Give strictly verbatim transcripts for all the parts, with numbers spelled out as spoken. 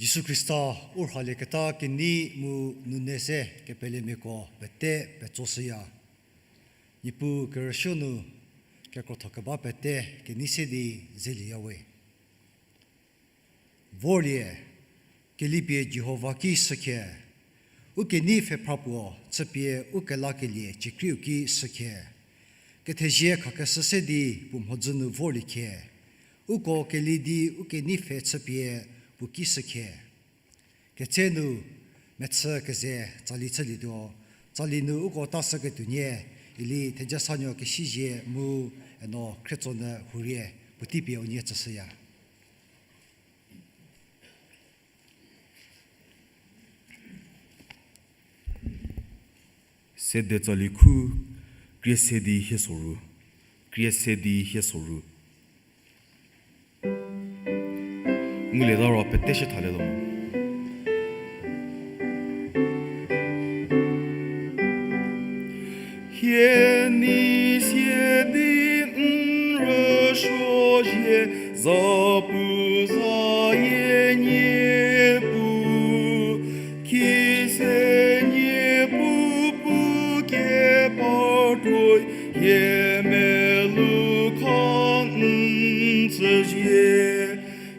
Jisu Khrista u rhalieketa kenei mu nune se kepelemiako pete petsoshüya. Niepuu kerüsuo nu kekrotho keba pete kenei se di zelieyawe. Vorlie, kelipie Jihova ki shükhe, u kenei pfhephra puo chüpie u kelakelie ciekriu ki shükhe. Kethezie khakeshü se di puo mhodzü nu vorlie khe, uko keli di u kenei pfhe chüpie puo ki shükhe. Ketse nu mechü keze tsali chülietuo, tsali nu uko ta shüketuonie, ili Thejasanuo Kesizie mu eno Khrietsonyü Hurie puotei pie unie tsüshüya. Sede tsali khu, krie se di hie soru, krie se di hie soru. Ngulieta ro pete shie thalietuo mo. Hie nei sie di n rüsuozie, zapuzayie Niepuu, khise Niepuu pu kepar tuoi, hie melou kha n tsüzie.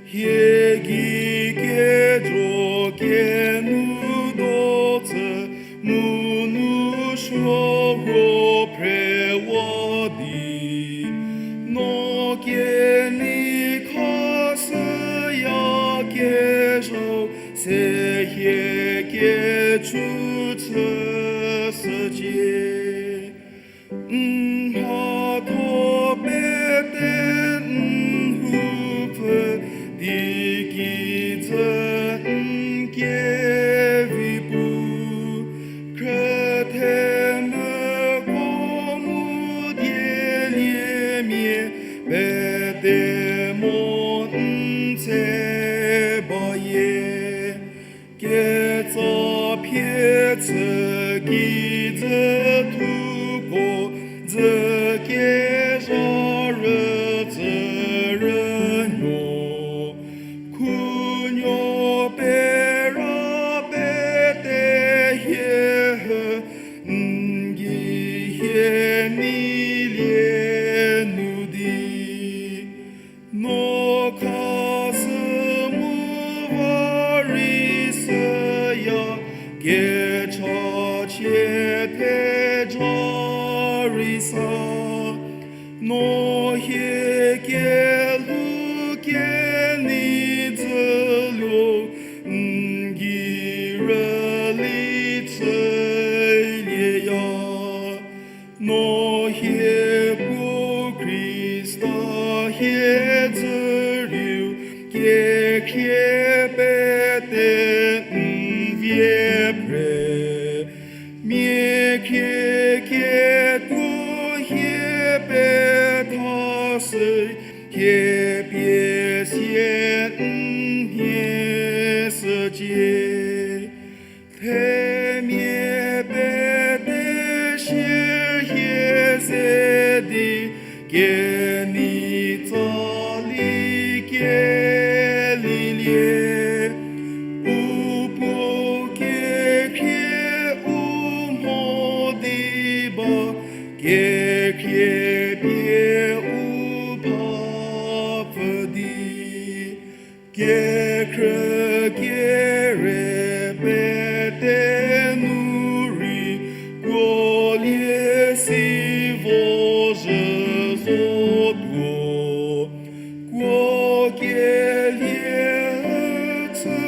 Hie gei kejo kenu do tsü, mu nu suo huo phrewa di, no kenei khashüyakezhau se hie kechu chüshücie. N mhatho pete n houpfü di kijü n kevi pu, khrüthemüko mu dieliemia pete mo n tse bayie. Ketsa phie chü kijü thuko dzü kezha rütsü rünuo, khunuo pera pete hie hü n gei hie neilie nu di. No kha Kechachie theja rei sa, no hie kelhou kenei dzüluo, n gei rüli chülieya. No hie puo Khrista hie dzürieu, kekhrie pete n vie phre. Mia khrie ketuo hie pethashü, khepie sie n mhie shücie. Themia pete shie hie ze di, kenei tsali kelilie. U puo kekhrie u mho di ba, kekhrie pie u phapfü di. Kekhrü kere pete nu rei, kuolie si vo zhü zotuo. Kuo kelie chü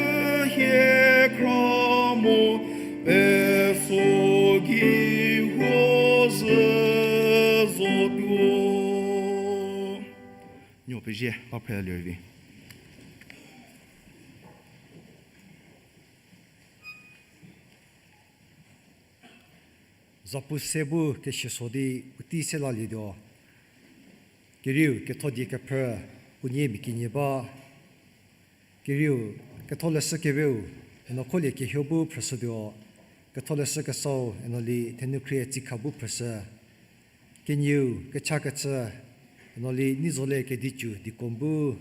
hie khra mo, peso gei huo zhü zotuo. Nuo pezie, ba phre lervi. Zapu se bu kesiaso di puotei se lalietuo. Kerieu ketho die kephrü, unie mia kenie ba. Kerieu ketholeshü keveu, eno kholie kehou bu phrüshütuo. Ketholeshü kesau, eno li thenukhrie tsikha bu phrüshü. Kenieu kechakechü, eno li Neizolie Kedicu deacon bu,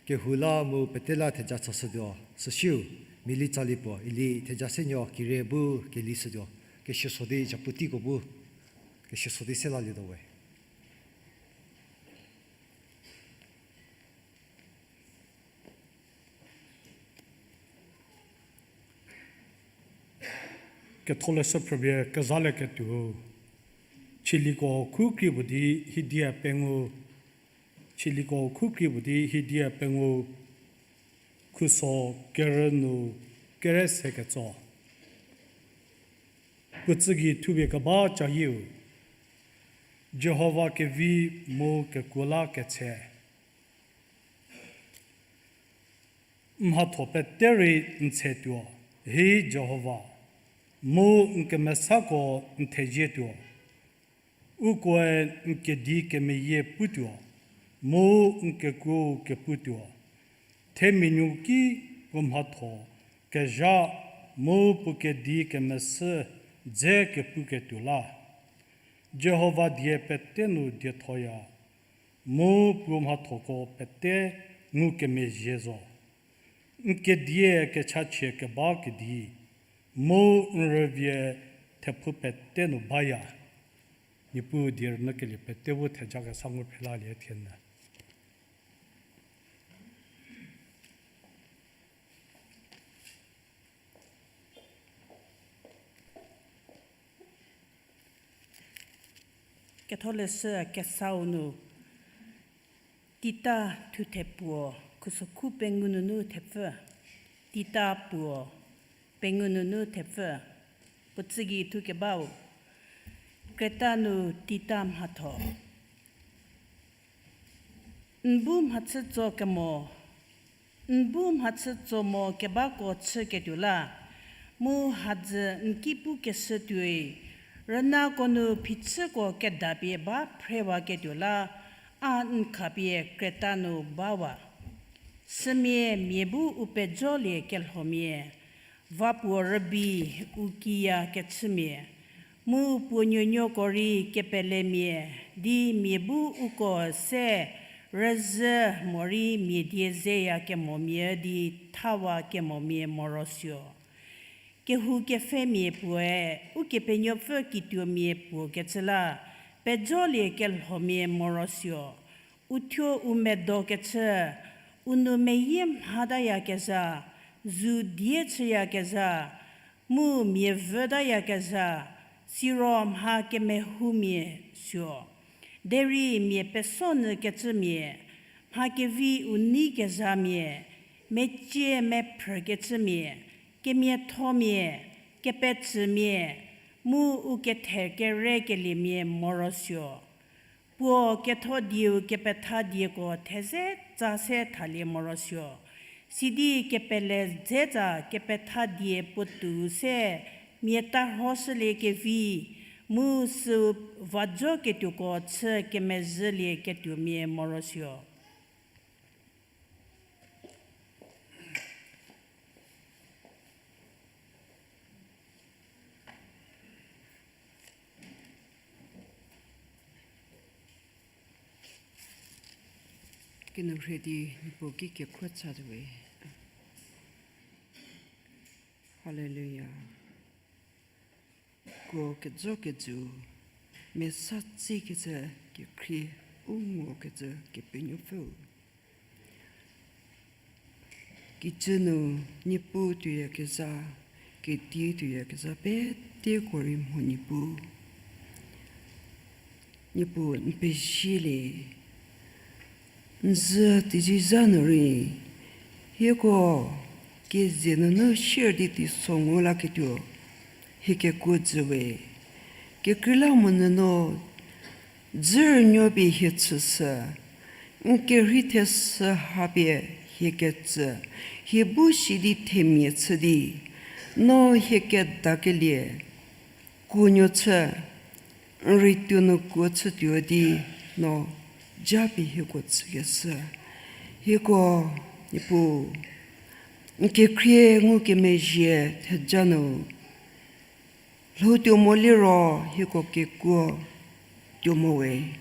kehou la mu pete la theja chashütuo, süsiu, Miali Tsali puo, ili theja senuo kire bu kelishütuo, kesiaso di zapu teiko bu, kesiaso di se lalietuo we. Ketholeshü phrüpie kezalieketuo. Chiliko khu krie puo di hiedia pengou. Chiliko khu krie puo di hiedia pengou. Khuso kerü nu kere se ketso. Puo tsügei thupie keba cayieu. Jihova kevi mu kekuo la ketse. Mhatho pete rei n tsetuo, hi Jihova, mu n kemesako n thezietuo. Ukoe n kedi kemeyie putuo, mu n kekuou keputuo. Themia nuki puo mhatho kezha mu puo kedi kemesü dze kepuketuo la. Jihova die pete nu diethoya, mu puo mhathoko pete ngukemezhie zo. N kedie kechachie keba kedi, mu n rüvie thephu pete nu baya. Niepuu die rünyükelie pete bu thejakesa ngu phelalie thienyü. Ketholeshü kesau nu, Tita thuthe puo, khusokhu pengou nunu thepfü. Tita puo, pengou nunu thepfü. Puo tsügei thukebau. Kreta nu Tita mhatho. N bu mhachütso kemo, n bu mhachütso mo kebako chüketuo la, mu hadzü n ki pukeshü tuoi, rünako nu phichüko kedapie ba phrewaketuo la, a n khapie Kreta nu bawa. Sümia mia bu u pejolie kelhomia, va puo rübei u kiyakechümia, mu puo nuonuoko rei kepelemia, di mia bu uko se rüzhü morei mia die zeyakemomia di thawakemomia morosuo. Kehou kepfhemia puoe Ukepenuopfü kituomia puo kecü la, pejolie kelhomia morosuo. U thuo u medokechü, u nou meyie mhatayakezha, zu die chüyakezha, mu mia vütayakezha, siro mha kemehoumia suo. Derei mia pesonyükecümia, mha kevi u nei kezhamia, mecie mephrükecümia, kemiathomia, kepetsümia, mu u kethe kerekeliemia morosuo. Puo ketho dieu kepetha dieko theze tsa se thalie morosuo. Sidi kepele dze tsa kepetha die puotou se mia tarhoshülie kevi, mu süu vajo ketuoko chü kemezhülie ketuomia morosuo. Kinu rhedi Niepuu ki kekhruo chatuowe. Haleluya. Kuo kejo kejü, mesa tsikecü kekhrie u ngokecü Kepenuopfüu. Kijü nu Niepuu tuoyakezha, kedi tuoyakezha peteko rei mho Niepuu. Niepuu n pezielie, n zhü teizizha nu rei, hieko kezie nunu sier di teiso ngu laketuo, hie kekuo jüwe. Kekreilamonyü no dzürünuo pie hie chüshü, n kerhei theshü hapie hie ketsü, hie bu si di themia chü di, no hie kedakelie kuonuo chü, n rei tuo nu kuo chütuo di, no japie hieko tsükeshü. Hieko, Niepuu, n kekhrie ngukemezhie theja nu lhoutuo mo liro hieko kekuo tuo mo we.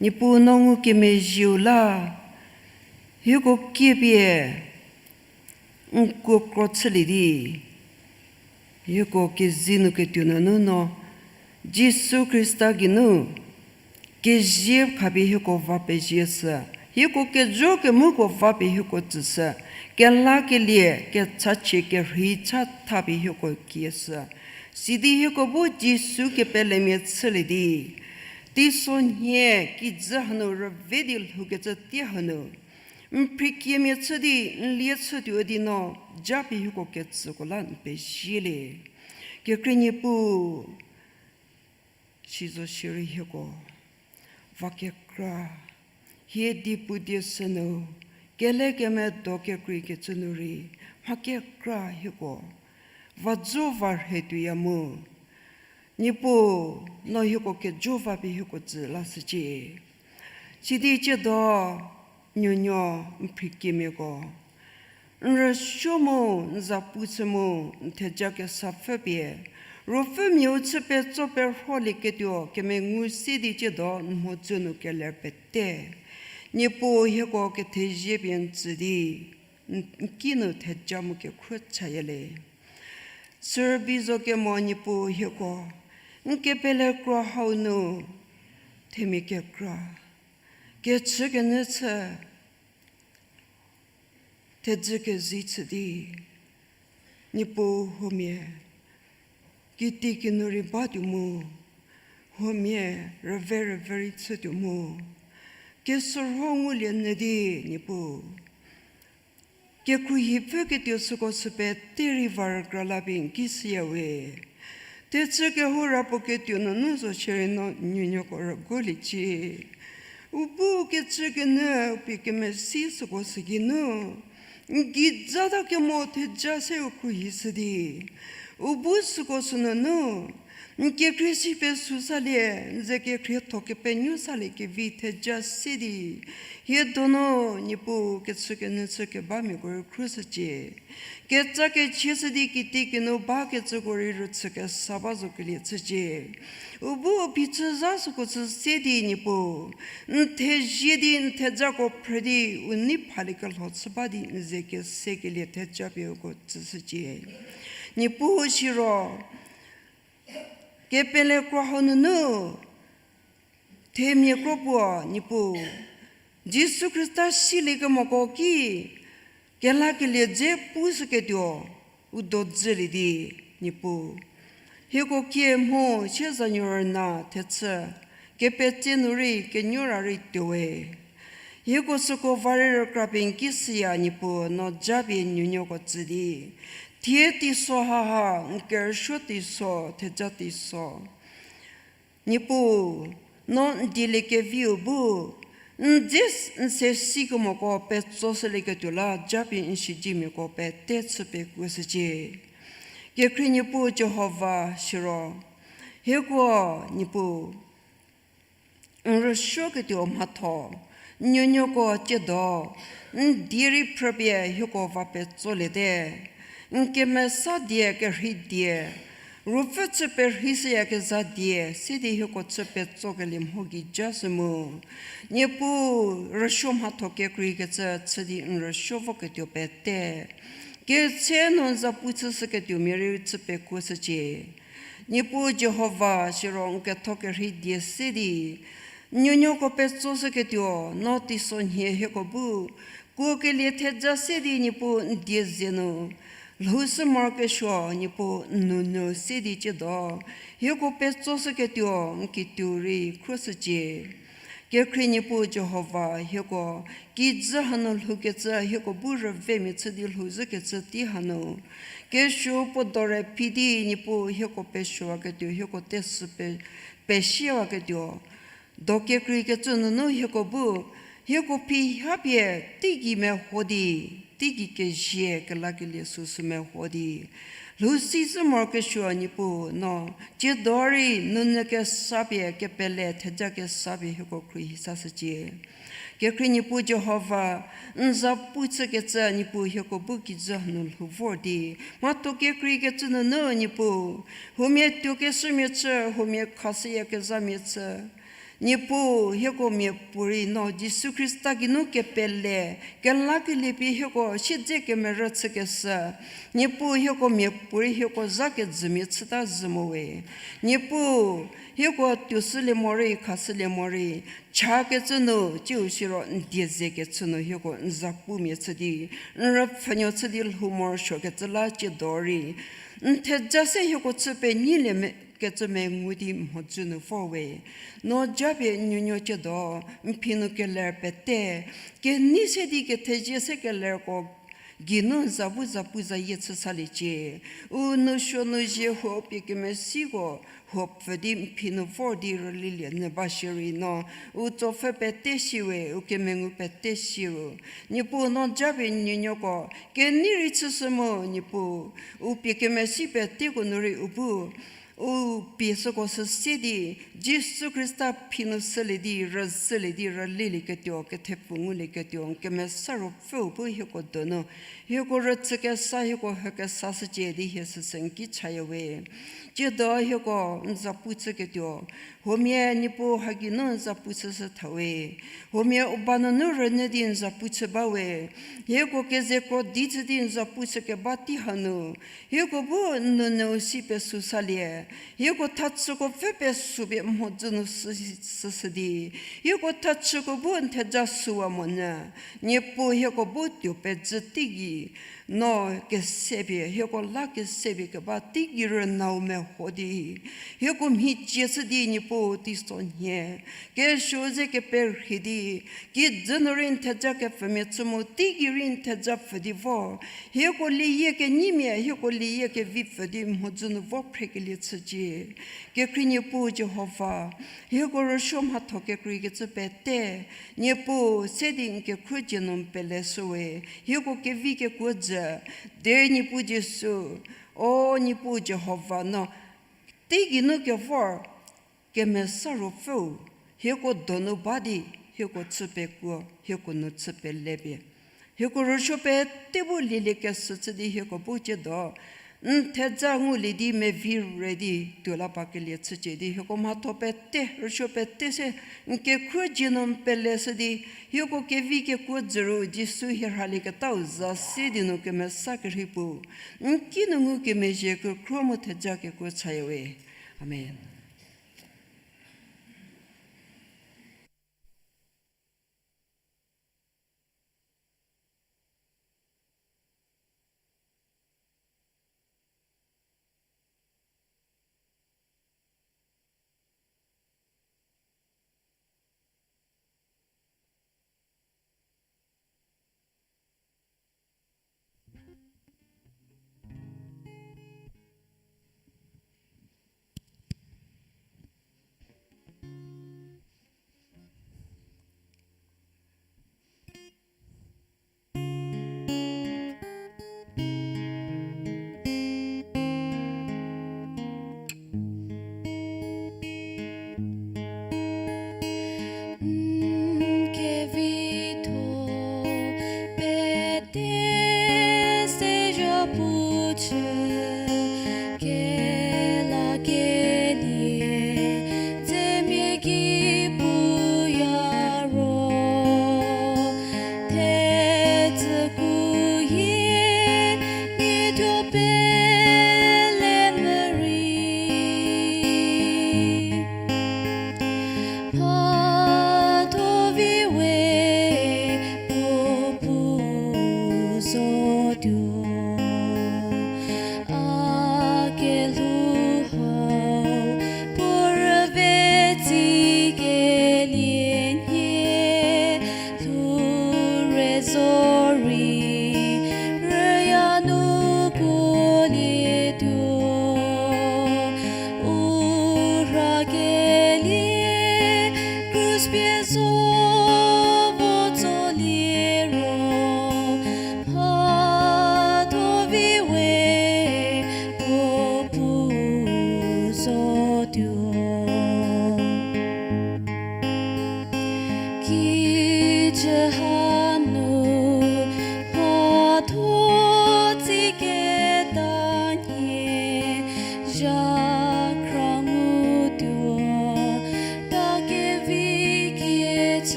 Niepuu no ngukemezhieu la, hieko kiepie n kuo kro chülie di, hieko kezei nu ketuo nunu no, Jisu Khrista geinu, kezie khapie hieko va pezie shü, hieko kejo kemoko vapie hieko tsüshü, kelakelie, kechachie, kerhei chathapie hieko kieshü. Sidi hieko bu Jisu kepelemia chülie di, teisonhie kijü hanu rüve di lhoukecü tie hanu, n phrikiemia chü di, n lie chütuo di no, japie hieko ketsüko la n pezielie. Kekhrie Niepuu, sizo shierei hieko va kekra, hie di pu die sünu, kelekemedo kekreikecü nu rei, mha kekra hieko va jo va rhe tuoya mu. Niepuu, no hieko kejo vapie hieko tsü lashücie. Sidi tsiedo, nuonuo n phrikiemiako, n rüsuo mu, n zapu chü mu, n theja kesapfü pie, ruopfümiau chü petso perholieketuo kemengu se di tsiedo n mhodzü nu keler pete. Niepuu hieko kethezie pie n tsü di, n, n kinu theja mu kekhruo chaya le. Sürübei zo kemo Niepuu hieko, n kepele kro hau nu, themia kekra, kechükenyü chü, thedzü kezei chü di, Niepuu huomia, kitiekinu rei batuo mu, huomia rüve rüve rei chütuo mu, kesürho ngulie nyü di, Niepuu, kekhruohi pfüketuo süko sü pete rei va rükra la pie n ki shüya we. Thechü kehou ra puo ketuo nunu zo shierei no nuonuoko rüguliecie. U bu kechükenyü pie kemesi süko sü geinu, n gei zata kemo theja se u khruohishü di, u bu süko sünunu, n kekhrie si pesu salie, n ze kekhrietho kepenuo salie kevi theja se di, hie donu Niepuu kechükenyü chü kebamiako rei khruoshücie. Ketsa kechie shü di kitiekinu bakecüko rei rüchü kesa ba zo kelie chücie. U bu u phichü zha süko chü se di Niepuu, n thezie di n thejako phrü di u nei phaliekelho chü ba di n ze kesekelie theja pie uko tsüshücie. Niepuu siro, kepele kro hau nunu, themia kro puo Niepuu, Jisu Khrista siliekemoko ki, kelakelie dze pushüketuo, u dodzülie di, Niepuu. Hieko kie mho sie zanuo rüna thechü, kepetse nu rei kenuo ra rei tuowe. Hieko süko va rei rükra pie n ki shüya Niepuu, no japie nuonuoko tsü di. Thie teiso haha, n kerüsuo teiso, theja teiso. Niepuu, no n dieliekeviu bu, n dze n se sikemoko petso shülieketuo la japie n siedzemiako pete chü pekuoshücie. Kekhrie Niepuu Jihova siro, hieko Niepuu, n rüsuoketuo mhatho, nuonuoko tsiedo, n die rei phrüpie hieko va petsoliete, n kemesa die kerhei die, ruopfü chü perheishüyakezha die, sidi hieko chü petsokelie mho gei ja shü mu. Niepuu rüsuo mhatho kekreikecü chü di n rüsuo voketuo pete. Ketse nu n zapu chüshüketuomia rei chü pekuoshücie. Niepuu Jihova siro n ketho kerhei die se di, nuonuoko petsoshüketuo, no teisonhie hieko bu, kuokelie theja se di Niepuu n die ze nu, lhoushü morokesuo Niepuu n nounyü se di tsiedo, hieko petsoshüketuo n kituo rei khruoshücie. Kekhrie Niepuu Jihova hieko, kijü hanu lhoukecü hieko bu rüvemia chü di lhouzhükecü tei hanu. Kesuo puo dore phi di Niepuu hieko pesuowaketuo, hieko tesü pe, pesiewaketuo. Do kekreikecü nunu hieko bu, hieko phi hapie teigei meho di, teigei kezie kelakelie süsü meho di. Lhou si zhü morokesuo Niepuu no, tsiedo rei nounyü kesa pie kepele theja kesa pie hieko khruohi sashücie. Kekhrie Niepuu Jihova, n zapu chükecü Niepuu hieko bu kijü hanu lhou vor di. Mhatho kekreikecü nunu Niepuu, huomia tuokeshümia chü, huomia khashüyakezhamia chü. Niepuu hieko miapuorei no Jisu Khrista geinu kepele, kelakelie pie hieko siedze kemerü chükeshü. Niepuu hieko miapuorei hieko zha kejümia chüta zhü mo we. Niepuu hieko tuoshülie morei, khashülie morei, chakecü nu, tsiu siro n die zekecü nu hieko n zapumia chü di, n rüpfhünuo chü di lhou morosuokecü la tsiedo rei. N theja se hieko chü penyilie me, kecü mengu di mhodzü nu vor we. No japie n nuonuo tsiedo, n phi nu keler pete, kenei se di kethezie se kelerko geinu n za bu zapu zayie chü saliecie. U nousuo nu zie huo pie kemesiko, huo pfü di n phi nu vor di rülilie nyü ba shierei no, u tsopfü pete si we, u kemengu pete si ru. Niepuu no japie n nuonuoko, kenei rei chüshü mu, Niepuu, u pie kemesi peteko nu rei u bu, u pie süko sü se di, Jisu Khrista phi nu shülie di, rüzhülie di, rülilieketuo, kethepfu ngulieketuo, n kemesa ruopfüu bu hieko donu, hieko rüchükesa, hieko hükesa shücie di hie süsü n ki chaya we. Tsiedo hieko n zapu chüketuo, huomia Niepuu ha geinu n zapu chüshü tha we. Huomia u ba nunu rünyü di n zapu chü ba we. Hieko keze kro di chü di n zapu chükeba tei hanu, hieko bu n nounyü si pesü salie. Hieko thachüko pfü pesü pie mhodzü nu sü, süsü di, hieko thachüko bu n theja süwa monyü. Niepuu hieko bu tuo pezhü teigei, no kese pie, hieko la kese pie keba teigei rünau meho di, hieko mhicie chü di Niepuu teisonhie, kesuo ze keperhie di, kijü nu rei n theja kepfümia chü mu teigei rei n theja pfü di vo, hieko lieyie kenyimia, hieko lieyie kevi pfü di mhodzü nu vo phrekelie chücie. Kekhrie Niepuu Jihova, hieko rüsuo mhatho kekreikecü pete, Niepuu se di n kekhruohie nu n peleshü we, hieko kevi kekuo jü, derei Niepuu Jisu, o Niepuu Jihova no, teigeinu kevor, kemesa ruopfüu, hieko donu ba di, hieko chü pekuo, hieko nu chü pele pie. Hieko rüsuo pete bu lieliekeshü chü di hieko bu tsiedo, n theja ngulie di mevi re di tuo la bakelie chücie di hieko mhatho pete, rüsuo pete se, n kekhruohie nu n peleshü di, hieko kevi kekuo jü ru Jisu hie rhalieketau za se di nu kemesa kerhei puo, n kinu ngukemezhie kekhruo mu theja kekuo chaya we. Amen.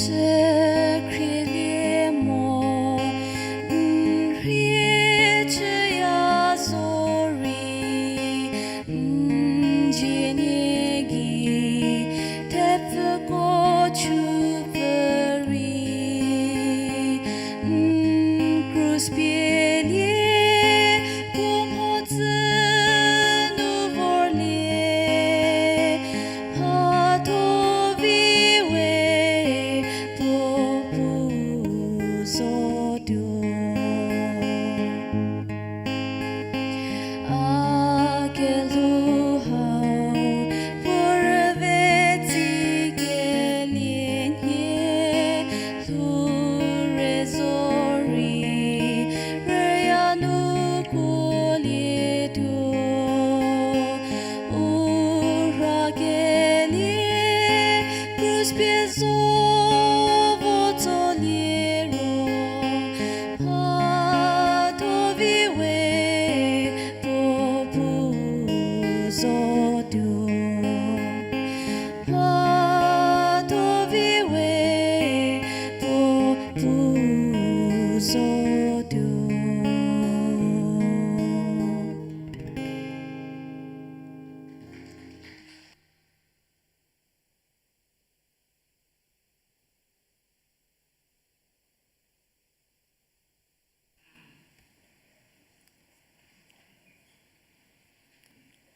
Chükhrielie mo, n rhie chüya zorei, n dzie nie gei thepfüko chüpfü rei, n krus pielie, puo mhodzü nu vorlie, mhatho vi we puo puo zotuo. A kelhou hau, puo rüve tsikelie nhie, lhou re zorei, rüya nu kuolietuo. U rhakelie, krus pie zo vo tsolie ro, mhatho vi we puo puo zotuo. Mhatho vi we puo puo zotuo.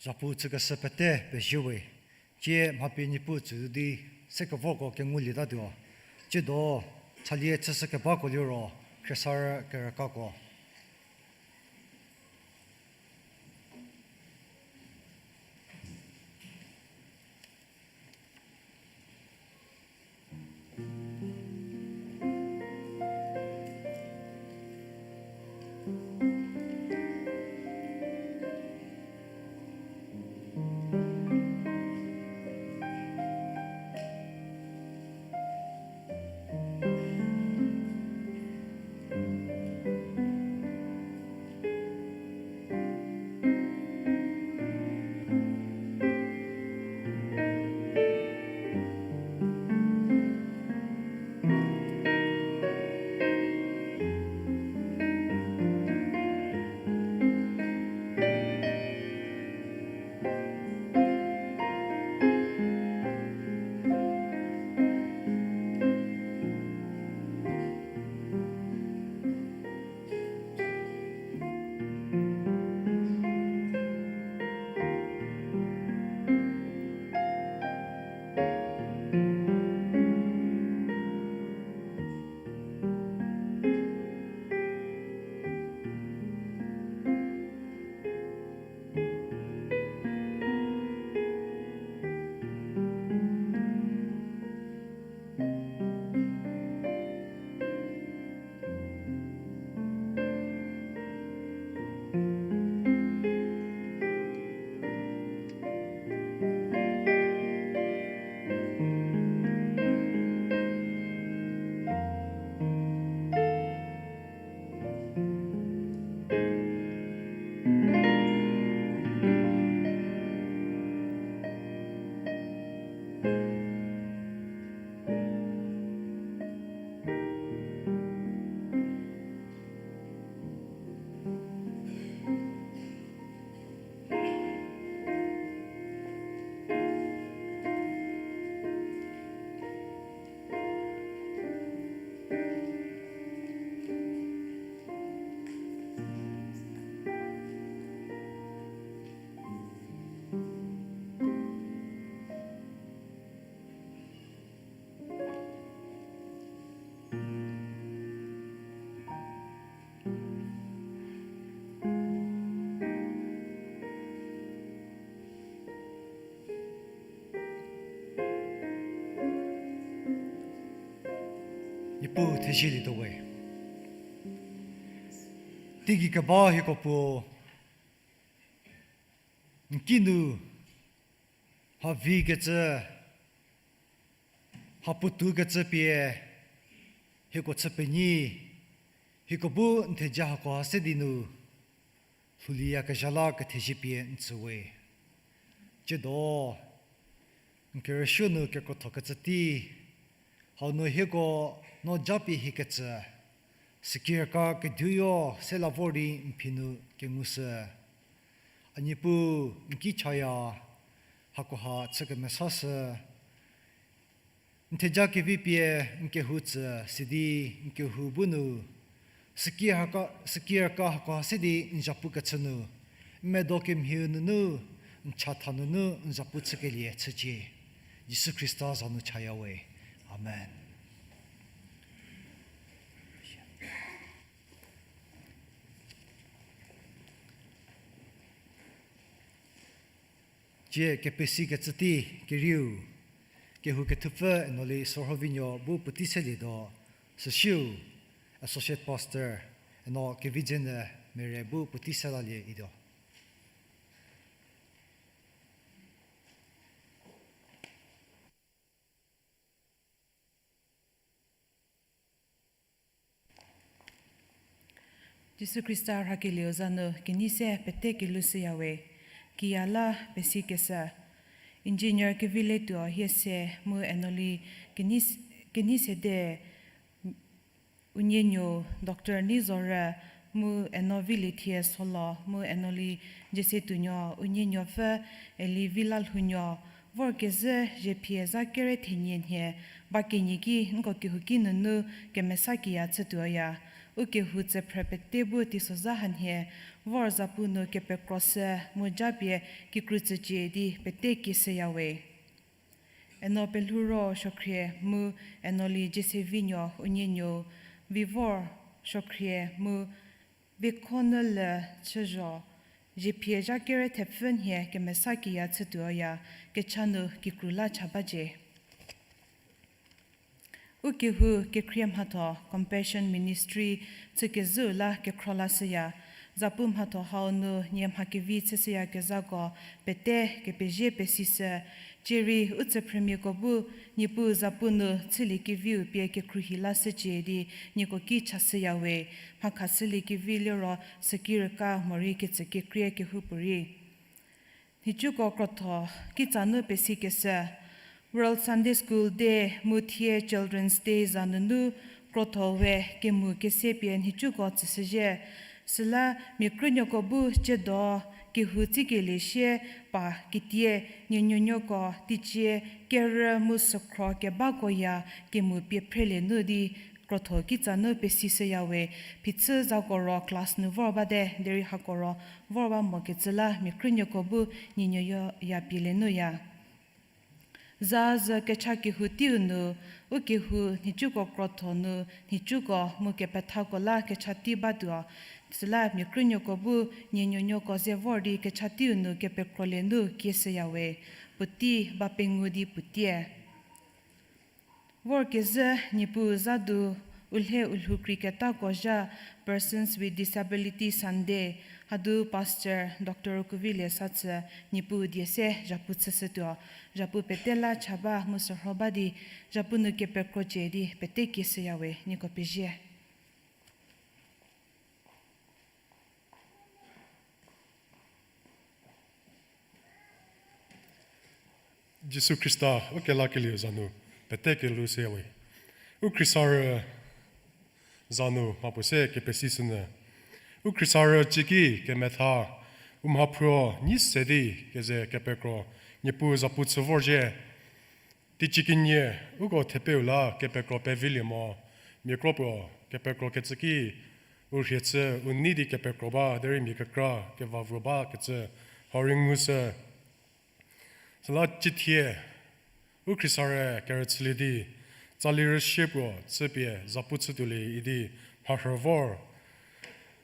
Zapu chükeshü pete pezie we, tie mha pie Niepuu tsü di sekevoko kengulietatuo. Tsiedo, thalie chüshü kebako liro, khriesarü kerükako. Niepuu thezielietuo we. Teigei keba hieko puo, n kinu mha vikecü, mha puotoukecü pie, hieko chü penyi, hieko bu n theja hako ha se di nu, lhouliyakezha la kethezie pie n tsü we. Tsiedo, n kerüsuo nu kekrothokecü tei, Hau nu hieko no japie hiekecü, sükirka keduoyo se la vor di n phi nu kengushü. A Niepuu, n ki chaya, hakoha chü kemesashü. N theja kevi pie n kehou tsü sidi n kehou bu nu, sükirka, sükirka hakoha se di n zhapu kechü nu, n medo kemhiu nunu, n chatha nunu n zhapu chükelie chücie. Jisu Khrista za nu chaya we. Amen. Cie kepesikecü tei kerieu, kehou kethupfü Enoli Sorhovinuo bu puotei selietuo, süsiu Associate Pastor Eno Kevidzenyü Mere bu puotei selalie ituo. Jisu Khrista rhakelieu za nu kenei se pete kelou shüya we. Kiya la pesikeshü, Engineer Keviletuo Hiese mu Enoli kenei, kenei sede, unienuo Doctor Neizorü mu Eno Vilithie Solo mu Enoli Jiesetuonuo, unienuopfü Eli Vilalhounuo, vorkezhü ziepie za kere thenie nhie ba kenie ki nko kehouki nunu kemesa kiya chütuoya. U kehou tsüphrü pete bu teisozha hanhie vor zapu nu kepekro shü mu japie kikru tsücie di pete kieshüya we. Eno Pelhouro Suokhrie mu Enoli Jiesevinuo, unienuo Vivor Suokhrie mu Vikhonüle Chüzho, ziepie za kere thepfü nhie kemesa kiya chütuoya, kecha nu kikru la cha bacie. U kehou kekhrie mhatho Compassion Ministry chükezhüu la kekhro lashüya. Zapu mhatho hau nu nie mha kevi chüshüyakezhako pete kepezie pesishü. Cierei u tsüphrümiako bu Niepuu zapu nu chüliekeviu pie kekhruohi lashücie di nieko ki chashüya we. Mhakhashüliekevi liro sükirka morei ketsü kekrie kehoupuorei. Nhicuko krotho kitsa nu pesikeshü, World Sunday School Day mu thie Children's Day za nunu krotho we kemu kese pie nhicuko tsüshüzhie. Süla mia krünuoko bu ciedo kehou tsikelie sie pa kitie, nienuonuoko teicie kerü mu sükhro kebakoya kemu pie phrelie nu di krotho kitsa nu pesishüya we. Phichü zako ro class nu vor bate, derei hako ro vor ba mokecü la mia krünuoko bu nienuoyo ya pielie nuya. Za zü kecha kehou teiu nu, u kehou nhicuko krotho nu nhicuko mu kepethako la kecha tei batuo. Süla mia krünuoko bu nienuonuoko ze vor di kecha teiu nu kepekrolie nu kieshüya we. Puotei ba pengou di puotie. Vorkezhü Niepuu za du u lhe u lhou kreiketako zha Persons with Disability Sunday, hadu Pastor Doctor Kuvilie Satsü, Niepuu die se zhapu chüshütuo, zhapu pete la cha ba mu sürho ba di, zhapu nu kepekrocie di pete kieshüya we, nieko pezie. Jisu Khrista u kelakelieu za nu pete kelou shüya we. U khriesarü za nu mha puo se kepesishünyü. U khriesarü ciki kemetha, u mhaphruo nyi se di keze kepekro, Niepuu zapu chü vorzhie. Teicie kenie, uko thepeu la kepekro pevilie mo, mia kro puo kepekro kecü ki, u rhie chü u nei di kepekro ba derei mia kekra keva vuo bakecü hau rei ngushü. Süla cithie, u khriesarü kerüchülie di, tsali rüsie puo chüpie zapu chütuolie idi mharhü vor.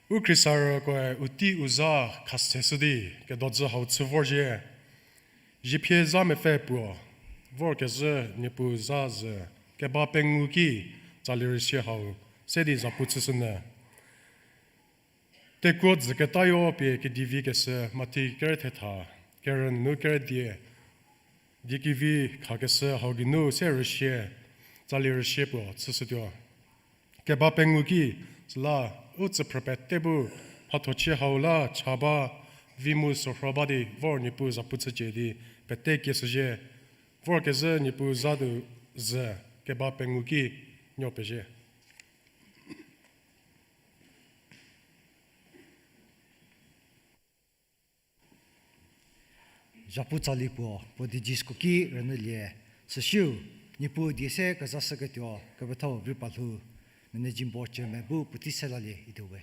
U khriesarükoe u tei u za khaseshü di kedodzü hau chü vorzhie. Ziphie za mepfü puo, vorkezhü Niepuu za zü, keba pengou ki tsali rüsie hau se di zapu chüshünyü. Tekuo dzüketayo pie kedivi keshü Mathi kere thetha, kerü nunu kere die, die kevi khakeshü hau geinu se rüsie, tsali rüsie puo chüshütuo. Keba pengou ki, süla u tsüphrü pete bu mhathochie hau la cha ba, vi mu sürho ba di vor Niepuu zapu chücie di pete kieshüzhie. Vorkezhü Niepuu za du zü, keba pengou ki nuo pezie. Zhapu tsali puo, puo di jisco ki rünyülie, süsiu, Niepuu die se kezashüketuo, kepethau Viparhu, Managing Board Chairman bu puotei se lalie ituo we.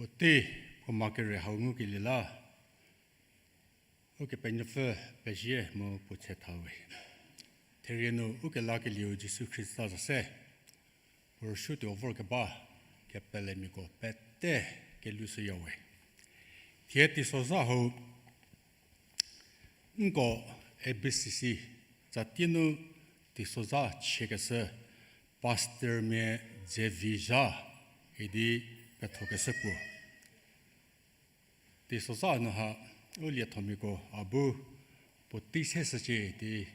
Puotei, puo ma kere hau ngukelie la, Ukepenuopfü pezie mu puo tse tha we. Therie nu ukelakelieu Jisu Khrista za se, puo rüsuotuo vorkeba kepelemiako pete kelushüya we. Thie teisozha hau, nko A B C C, tsatie nu teisozha chiekeshü, pastormia dze vi zha idi pethokeshü puo. Teisozha nu ha, u liethomiako a bu puotei se shücie di,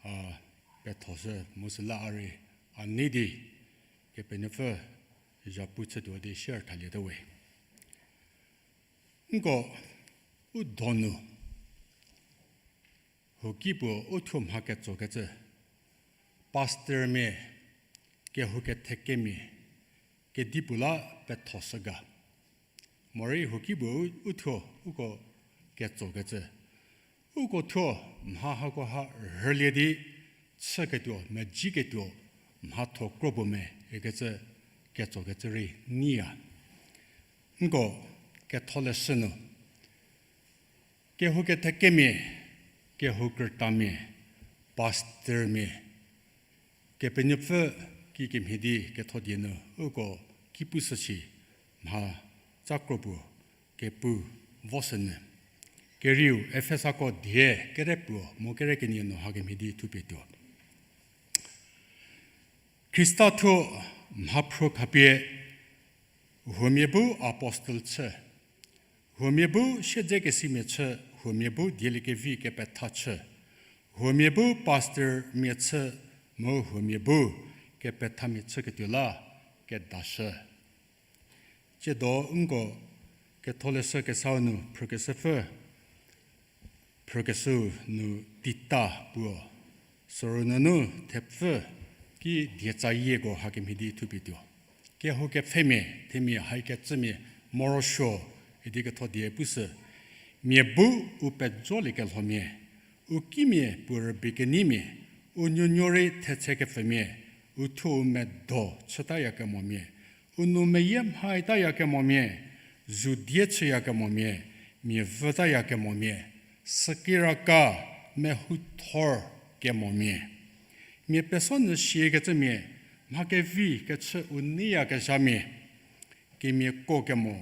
a, pethoshü mu süla a rei a nei di, Kepenuopfü zhapu chütuo di share thalietuo we. Nko u donu, huoki puo u thuo mha ketsokecü, pastormia, kehou kethekemia, kedipuo la pethoshü ga. Morei huoki puo u, u thuo, uko ketsokecü. Uko thuo mha hako ha rhülie di chüketuo, mezhieketuo, mhatho kro puo me ikecü ketsokecü rei nyiya. Nko ketholeshü nu, kehou kethekemia, kehou krütamia, pastormia, Kepenuopfü kikemhie di ketho die nu uko ki pushü shi mha tsa kro puo kepu voshünyü. Kerieu Efesako die kere puo mu kere kenie nu hakemhie di thupie tuo. Khrista thuo mhaphruo khapie, huomia bu apostle chü, huomia bu siedzekesimia chü, huomia bu dieliekevi kepetha chü, huomia bu pastormia chü, mu huomia bu kepethamia chüketuo la kedashü. Tsiedo nko ketholeshü kesau nu phrükeshüpfü, phrükeshü nu Tita puo, sürü nunu thepfü ki dietsayieko hakemhie di thupie tuo. Kehou kepfhemia, themia haikecümia morosuo idi ketho die pushü. Mia bu u pejoliekelhomia, u kimia puo rübei keneimia, u nuonuo rei thetse kepfümia, u thuo u medo chütayakemomia, u nou meyie mhaitayakemomia, zu die chüyakemomia, mia vütayakemomia, sükiraka mehouthor kemomia, mia peso nyü siakecümia, mha kevi kechü u neiyakezhamia, kemiako kemo,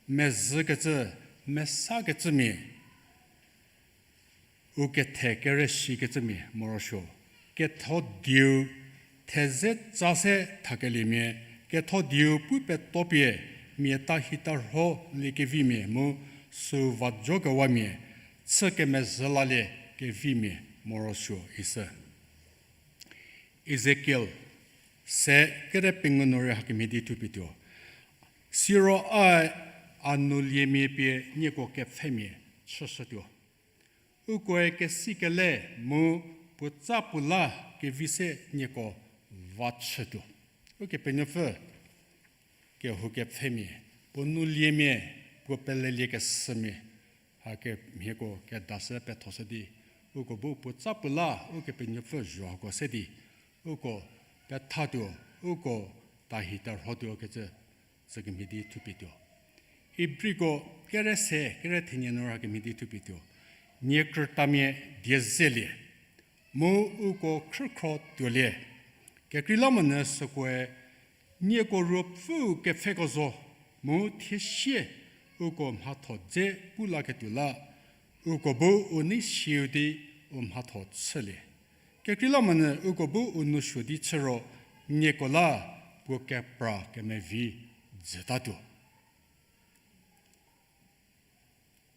mezhükecü, mesakecümia, u kethe kerüshikecümia morosuo, ketho dieu theze tsa se thakeliemia, ketho dieu pu petopie mia tahitarho liekevimia mu süu vajokewamia, chü kemezhü lalie kevimia morosuo ishü. Ezekiel se kere pengou nu rei hakemhie di thupie tuo. Siro a, a nou liemia pie nieko kepfhemia chüshütuo. Ukoe kesikele mu puotsa puo la kevi se nieko va chütuo. Ukepenuopfü kehou kepfhemia, puo nou liemia, puo pelelie kesümia, hakemhieko kedashü pethoshü di, uko bu puotsa puo la Ukepenuopfü zho hako se di, uko pethatuo, uko tahitarhotuo kecü, sükemhie di thupie tuo. Ibriko kere se, kere thenie nu hakemhie di thupie tuo. Nie krütamia die zelie, mu uko khrükhro tuolie. Kekreilamonyü sükoe nieko ruopfüu kepfheko zo, mu thiesie uko mhatho dze pu laketuo la, uko bu u nei siu di u mhatho chülie. Kekreilamonyü uko bu u nou suo di chü ro, nieko la puo kepra kemevi jütatuo.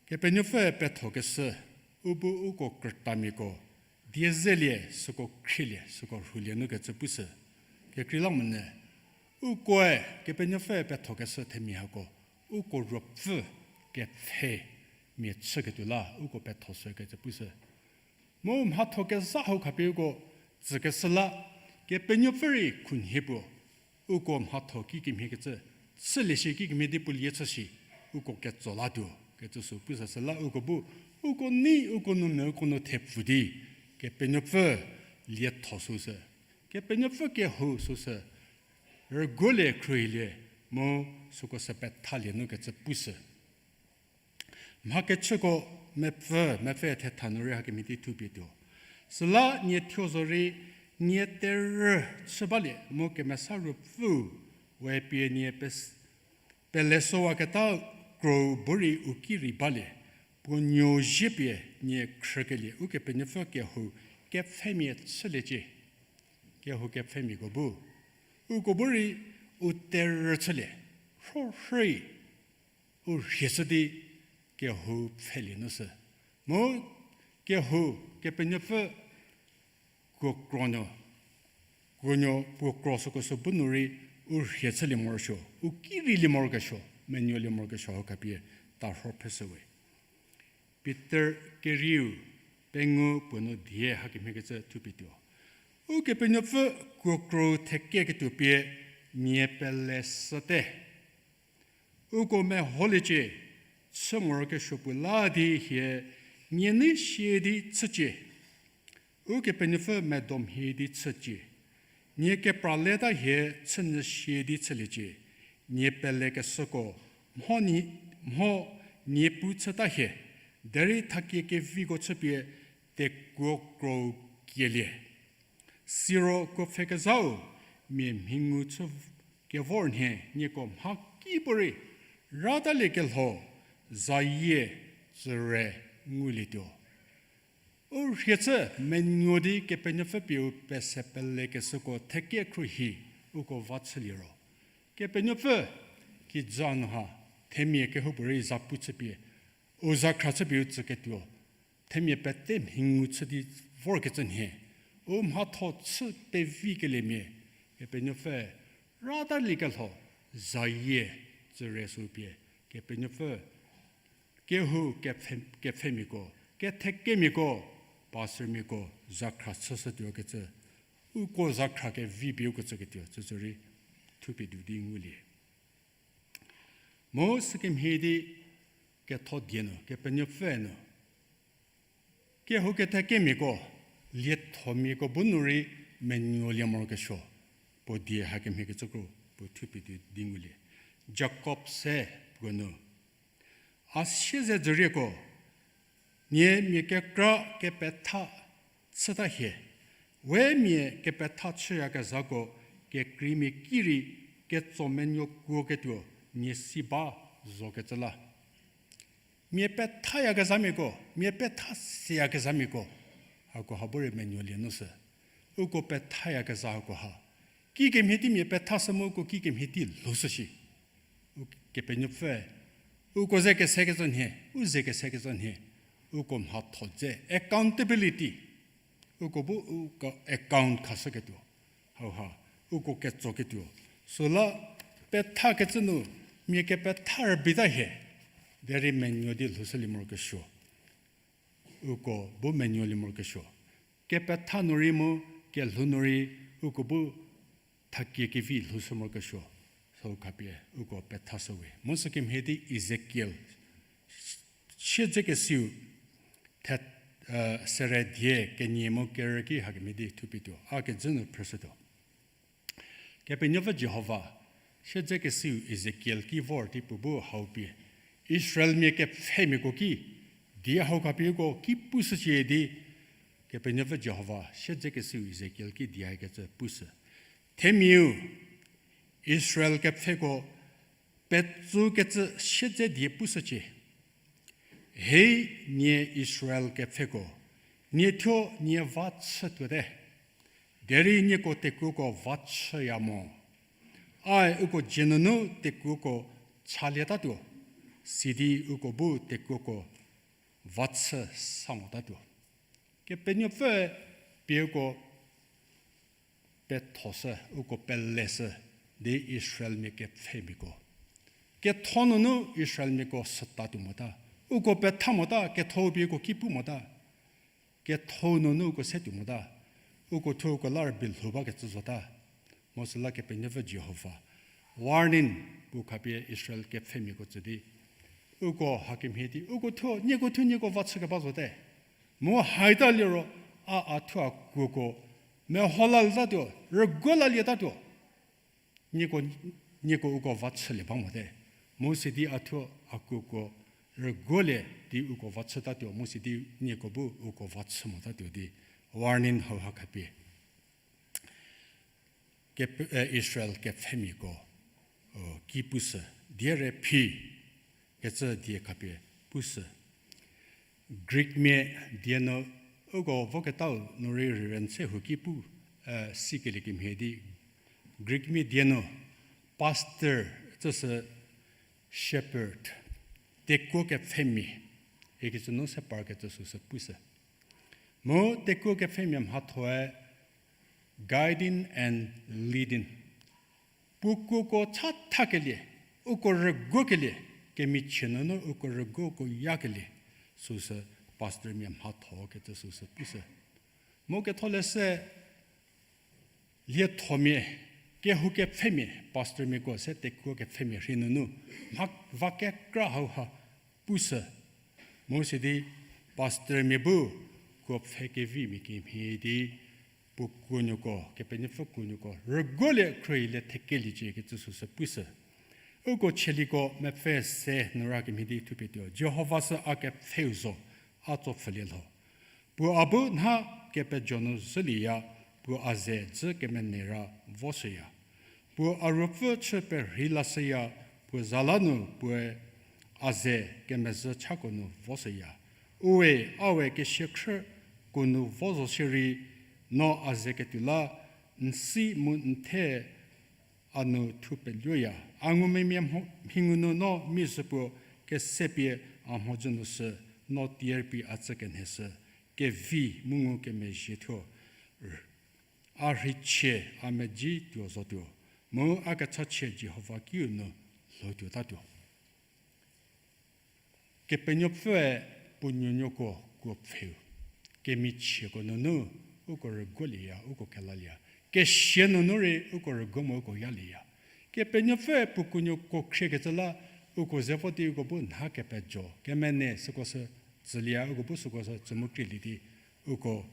Kepenuopfü pethokeshü, u bu uko krütamiako die zelie, süko khrielie, süko rhulie nu kecü pushü. Kekreilamonyü ukoe Kepenuopfü pethokeshü themia hako, uko ruopfü kepfhemia chüketuo la uko pethoshü kecü pushü. Mu mhatho kezha hau khapie uko tsükeshü la, Kepenuopfü rei khunhie puo, uko mhatho kikemhie kecü chülie shi, kikemhie di pulie chü shi, uko ketso latuo kecü sü pushü süla uko bu, uko nei, uko nou me, uko nou thepfu di, Kepenuopfü lietho süsü, Kepenuopfü kehou süsü, rüguolie khruohilie, mu süko sü pethalie nu kecü pushü. Mhakechüko mepfü, mepfü thetha nu rei hakemhie di thupie tuo. Süla nie thuo zorei, nie terhü chü balie mu Kemesa Ruopfü we pie nie pes-, pelesowaketa krou bu rei u ki rei balie, puo nuo zie pie nie khrükelie Ukepenuopfü kehou kepfhemia chüliecie. Kehou kepfhemiako bu uko bu rei u terhü chülie, rhorhei u rhie chü di kehou pfhelie nu sü. Mu kehou Kepenuopfü kuo kro nuo, kuo nuo puo kro süko sü bu nu rei u rhie chülie morosuo, u ki reilie morokesuo, menuolie morokesuo hau khapie tarho pheshüwe. Pitor kerieu pengou puo nu die hakemhie kecü thupie tuo. Ukepenuopfü kuo kro thekeketuo pie nie pele süte. Uko meholiecie, chü morokesuo puo la di hie nie nei sie di chücie. Ukepenuopfü medo mhie di chücie. Nie kepraleta hie chünyü sie di chüliecie. Nie pelekeshüko mho, mho nie pu chüta hie, derei thakie keviko chüpie tekuo kro kielie. Siro kuo pfhekezhau mia mhingu chü kevor nhie nieko mha kipuorei rataliekelho zayie tsüre ngulietuo. U rhie chü menuo di Kepenuopfü pie u pese pelekeshüko theke khruohi uko va chülie ro, Kepenuopfü kijü nu ha themia kehoupuorei za pu chüpie, u za khra chüpie u tsüketuo, themia pete mhingu chü di vorkecü nhie, u mhatho chü pevikeliemia, Kepenuopfü rataliekelho zayie tsüre sü pie, Kepenuopfü kehou kepfhe, kepfhemiako, kethekemiako, pastormiako za khra chüshütuo kecü, uko za khra kevi pie uko tsüketuo tsütsü rei thupie tuo di ngulie. Mu sükemhie di ketho die nu Kepenuopfü nu kehou kethekemiako, liethomiako bu nu rei menuolie morokesuo, puo die hakemhie kecü kro puo thupie tuo di ngulie. Jakob se puo nu, a siezedzürieko, nie mia kekra kepetha chüta hie, we mia kepetha chüyakezhako kekreimia ki rei ketso menuo kuoketuo nie si ba zokecü la. Mia pethayakezhamiako, mia petha seyakezhamiako, hako ha bu rei menuolie nu sü. Uko pethayakezha hako ha kikemhie tei mia pethashü mu uko kikemhie tei lhoushü shi. U Kepenuopfü uko ze kesekecü nhie, u ze kesekecü nhie, uko mhatho dze accountability, uko bu uko account khashüketuo, hauha uko ketsoketuo. Süla pethakecü nu mia kepetha rübeita hie, derei menuo di lhoushülie morokesuo, uko bu menuolie morokesuo. Kepetha nu rei mu kelhou nu rei uko bu thakie kevi lhoushü morokesuo, süu khapie uko pethashüwe. Mu sükemhie di Ezekiel siedzekesiu the, sere die kenie mu kerü ki hakemhie di thupie tuo, a kezhü nu phrüshütuo. Kepenuopfü Jihova siedzekesiu Ezekiel ki vor di puo bu hau pie, Israelmia kepfhemiako ki, die hau khapie uko ki pushücie di, Kepenuopfü Jihova siedzekesiu Ezekiel ki die hakecü pushü. Themiau, Israel kepfheko petsükecü siedze die pushücie. Hei nie Israel kepfheko, nie thuo nie va chütuote, derei nieko tekuoko va chüya mo. Ae uko dzie nunu tekuoko chalietatuo, sidi uko bu tekuoko va chü sa motatuo. Kepenuopfü pie uko pethoshü, uko peleshü di Israelmia kepfhemiako. Ketho nunu Israelmiako sütatuo mota. Uko petha mota, ketho pie uko ki pu mota. Ketho nunu uko se tuo mota. Uko thuo uko la rübei lhou bakecü zota. Mu süla Kepenuopfü Jihova warning puo khapie Israel kepfhemiako tsü di, uko hakemhie di uko thuo, nieko thuo nieko va chükeba zote. Mu haita liro, a a thuo a kuoko meho lalietatuo, rüguo lalietatuo. Nieko, nieko uko va chülie ba mote. Mu sidi a thuo a kuoko rüguolie di uko va chütatuo, mu sidi nieko bu uko va chü motatuo di warning hauha khapie Israel kepfhemiako ki pushü. Diere phi, kecü die khapie pushü. Greekmia die nu, uko voketau nu rei reverend se huo ki pu, e, sikelie kemhie di, Greekmia die nu pastor tsüsü shepherd, tekuo kepfhemia ikecü nu se parkecü süsü pushü. Mu tekuo kepfhemia mhathoe guiding and leading. Puo kuoko chathakelie, uko rüguokelie, kemichie nunu uko rüguoko yakelie, süsü pastormia mhatho kecü süsü pushü. Mu ketholeshü liethomia, kehou kepfhemia, pastormiako se tekuo kepfhemia rhei nunu, mha va kekra hauha pushü. Mu sidi pastormia bu kuo pfhe kevimia kemhie di, puo kuonuoko, Kepenuopfü kuonuoko rüguolie khruohi le thekeliecie kecü süsü pushü. Uko chieliko mepfü se nu ra kemhie di thupie tuo. Jihova sü a kepfheu zo, a tsopfhülie lho. Puo a bu nha kepejo nu zhülieya, puo a ze dzü kemenei ra voshüya. Puo a ruopfü chü perhei lashüya, puo za la nu puoe a ze kemezhü chako nu voshüya. Uwe, a we kesiakhrü kuo nu vo zo shierei, no a ze ketuo la, n si mu n the a nu thupeluoya. A ngumvümia mho-, mhingu nu no mizhü puo kesepie a mhodzü nu shü, no tier pi a tsü kenheshü, kevi mu ngukemezhie thuo. A rheichie a medzi tuo zotuo, mu a kechachie Jihova kiu nu lhoutuotatuo. Kepenuopfüe puo nuonuoko kuo pfheu, kemichieko nunu uko rüguolieya, uko kelalieya. Kesia nunu rei uko rüguo mu uko yalieya. Kepenuopfüe puo kuonuoko khriekecü la, uko ze vo di uko bu nha kepejo, kemenei süko sü tsülieya, uko bu süko sü tsü mu krielie di uko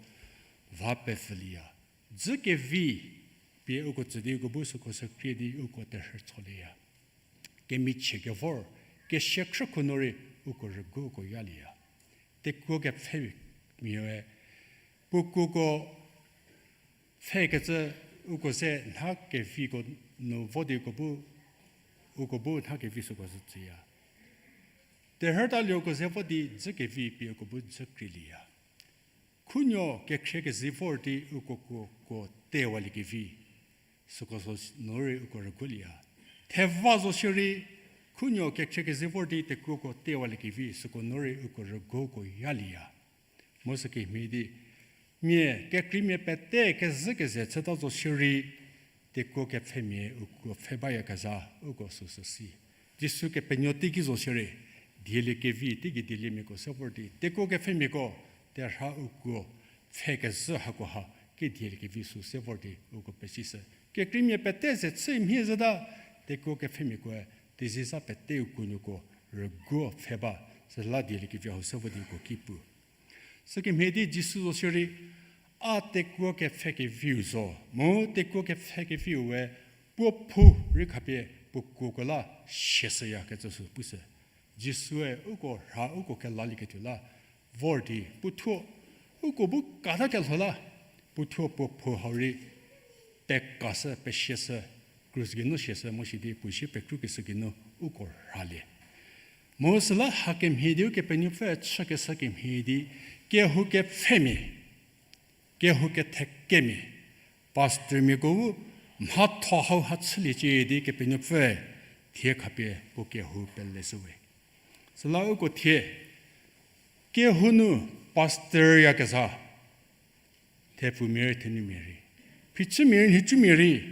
va pevülieya. Dzü kevi pie uko tsü di uko bu süko sü krie di uko terhü tsolieya. Kemichie kevor, kesiakhrü kuo nu rei uko rüguo uko yalieya. Tekuo kepfhemiae, puo kuoko pfhekecü uko ze nha keviko nu vo di uko bu, uko bu nha kevi süko sü tsüya. Terhütalie uko ze vo di dzü kevi pie uko bu dzü krielieya. Khunuo kekhrie kezei vor di uko kuoko tewaliekevi süko sü nu rei uko rüguolieya. Theva zo shierei, khunuo kekhrie kezei vor di tekuoko tewaliekevi süko nu rei uko rüguoko yalieya. Mu sükemhie di, mia kekreimia pete kezhü keze chüta zo shierei, tekuo kepfhemia uko pfhe bayakezha uko süsü si. Jisu kepenuo teiki zo shierei, dieliekevi teigei dieliemiako se vor di tekuo kepfhemiako terha uko pfhe kezhü hakoha kedieliekevi sü se vor di uko pesishü. Kekreimia pete ze chü mhie zhüta, tekuo kepfhemiakoe teizizha pete uko nuoko rüguo pfhe ba, süla dieliekevi hau se vo di uko ki pu. Sükemhie di Jisu zo shierei, a tekuo kepfhe keviu zo, mu tekuo kepfhe keviu we puo phou rei khapie puo kuoko la siashüyakecü sü pushü. Jisue uko rha uko kelalieketuo la vor di puothuo uko bu kata kelho la, puothuo puo phou hau rei pekashü, pesiashü, krus geinu siashü mu sidi puo zie pekrukeshü geinu uko rhalie. Mu süla hakemhie di Ukepenuopfü chükeshü kemhie di, kehou kepfhemia, kehou kethekemia, pastormiako bu mhatho hauha chüliecie di Kepenuopfü thie khapie puo kehou peleshüwe. Süla uko thie kehou nu pastor yakezha, thepfumia rei thenumia rei, phichümia rei nhicumia rei,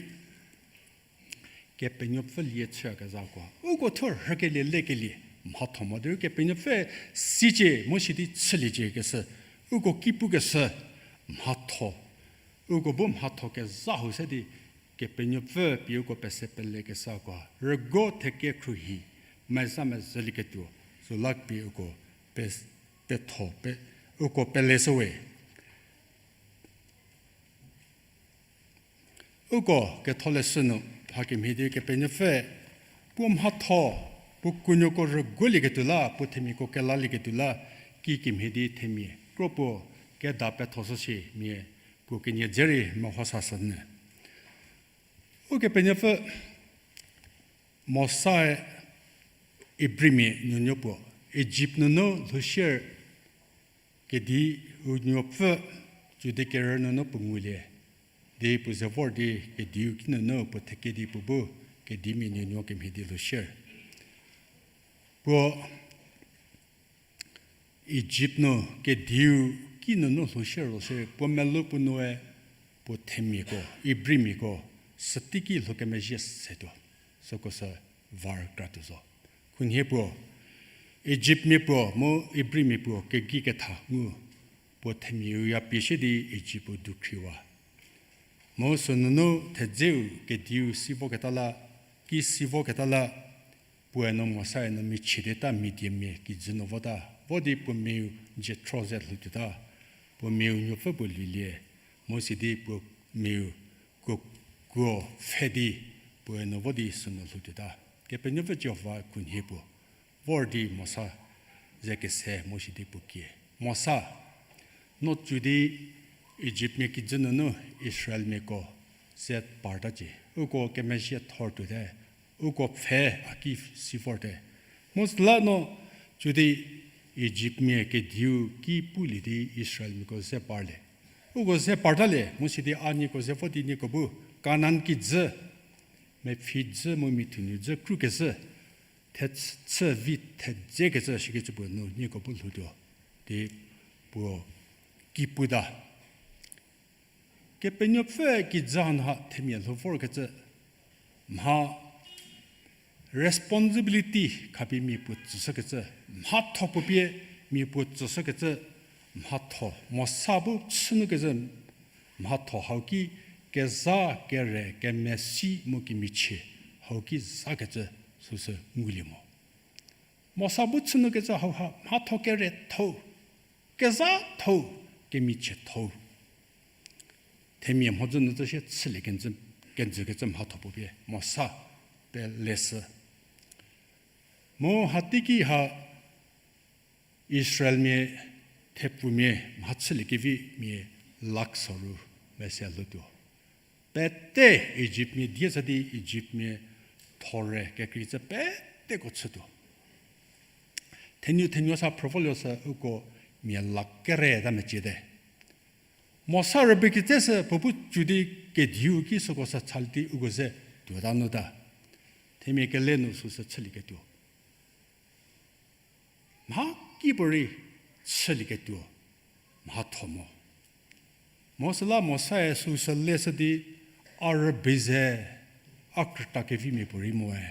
Kepenuopfü lie chüyakezhako uko thuo rhükelie lekelie mhatho mo derei Kepenuopfü sicie mu sidi chüliecie keshü, uko ki pukeshü mhatho, uko bu mhatho kezha hau se di Kepenuopfü pie uko pese pelekeshüko rüguo thekiekhruohi meza mezhülieketuo, süla pie uko pe-, petho pe, uko peleshüwe. Uko ketholeshü nu hakemhie di Kepenuopfü puo mhatho, puo kuonuoko rüguolieketuo la, puo themiako kelalieketuo la, kikemhie di themia kro puo keda pethoshü shi mia puo kenie dze rei meho sashünyü. Ukepenuopfü Mosae Ibrimia nuonuo puo Ijipt nunu lhoushie kediu nuopfü Juda kerü nunu puo ngulie, di puo ze vor di kediu kinunu puo theke di puo bu kedimia nuonuo kemhie di lhoushie. Puo Ijipt nu kediu kinunu lhoushie ro shie puo melou puo nue puo themiako, Ibrimiako, süteiki lhoukemezhie setuo, süko sü var kratuo zo. Khunhie puo, Ijiptmia puo mu Ibrimia puo kegei ketha ngu, puo themiau ya pie shie di Ijipt puo dukhriwa. Mu sünunu thedzeu kediu si voketa la, ki si voketa la, puoe no Mosae no michie di ta Midianmia kijü nu vota, vo di puo miau Jethro ze lhoutuota, puo miau nuopfü puo lilie, mu sidi puo miau kuo, kuo pfhe di puoe no vo di sünu lhoutuota. Kepenuopfü Jihova khunhie puo vor di Mosa ze kese mu sidi puo kie, Mosa, no cü di Ijiptmia kijü nunu Israelmiako ze partacie, uko kemezhie thor tuote, uko pfhe a ki si vorte. Mu süla no cü di Ijiptmia kediu ki pulie di Israelmiako ze parlie. Uko ze partalie, mu sidi a nieko ze vo di nieko bu Kanan kijü, mepfhi dzü mu mithunuo dzü krukezhü, thechü vi thedzekecü shikecü puo nu nieko bu lhoutuo, di puo ki puta. Kepenuopfü kijü hanu ha themia lhou vorkecü, mha responsibility khapie mia puo tsüshükecü, mhatho puo pie mia puo tsüshükecü, mhatho, Mosa bu chünukecü mhatho hau ki keza kere kemesi mu kemichie hau ki zakecü süsü ngulie mo. Mosa bu chünukecü hauha mhatho kere thou, keza thou, kemichie thou. Themia mhodzü nu tsü shie chülie kenjü, kenjükecü mhatho puo pie Mosa peleshü. Mu hateiki ha Israelmia thepfumia mha chüliekevi mia lakh soru mese lhoutuo. Pete Ijiptmia die sa di Ijiptmia thore kekreicü peteko chütuo. Thenu thenuo sa phrüvolio sü uko mia lakh kere ta meciete. Mosa rübei ketseshü puo bu cü di kediu ki süko sü chali di uko ze tuota nu ta. Themia kele nu süsü chülieketuo. Mha kipuorei chülieketuo mhatho mo. Mu süla Mosae süsü leshü di a rübei ze a krüta kevimia puorei moe.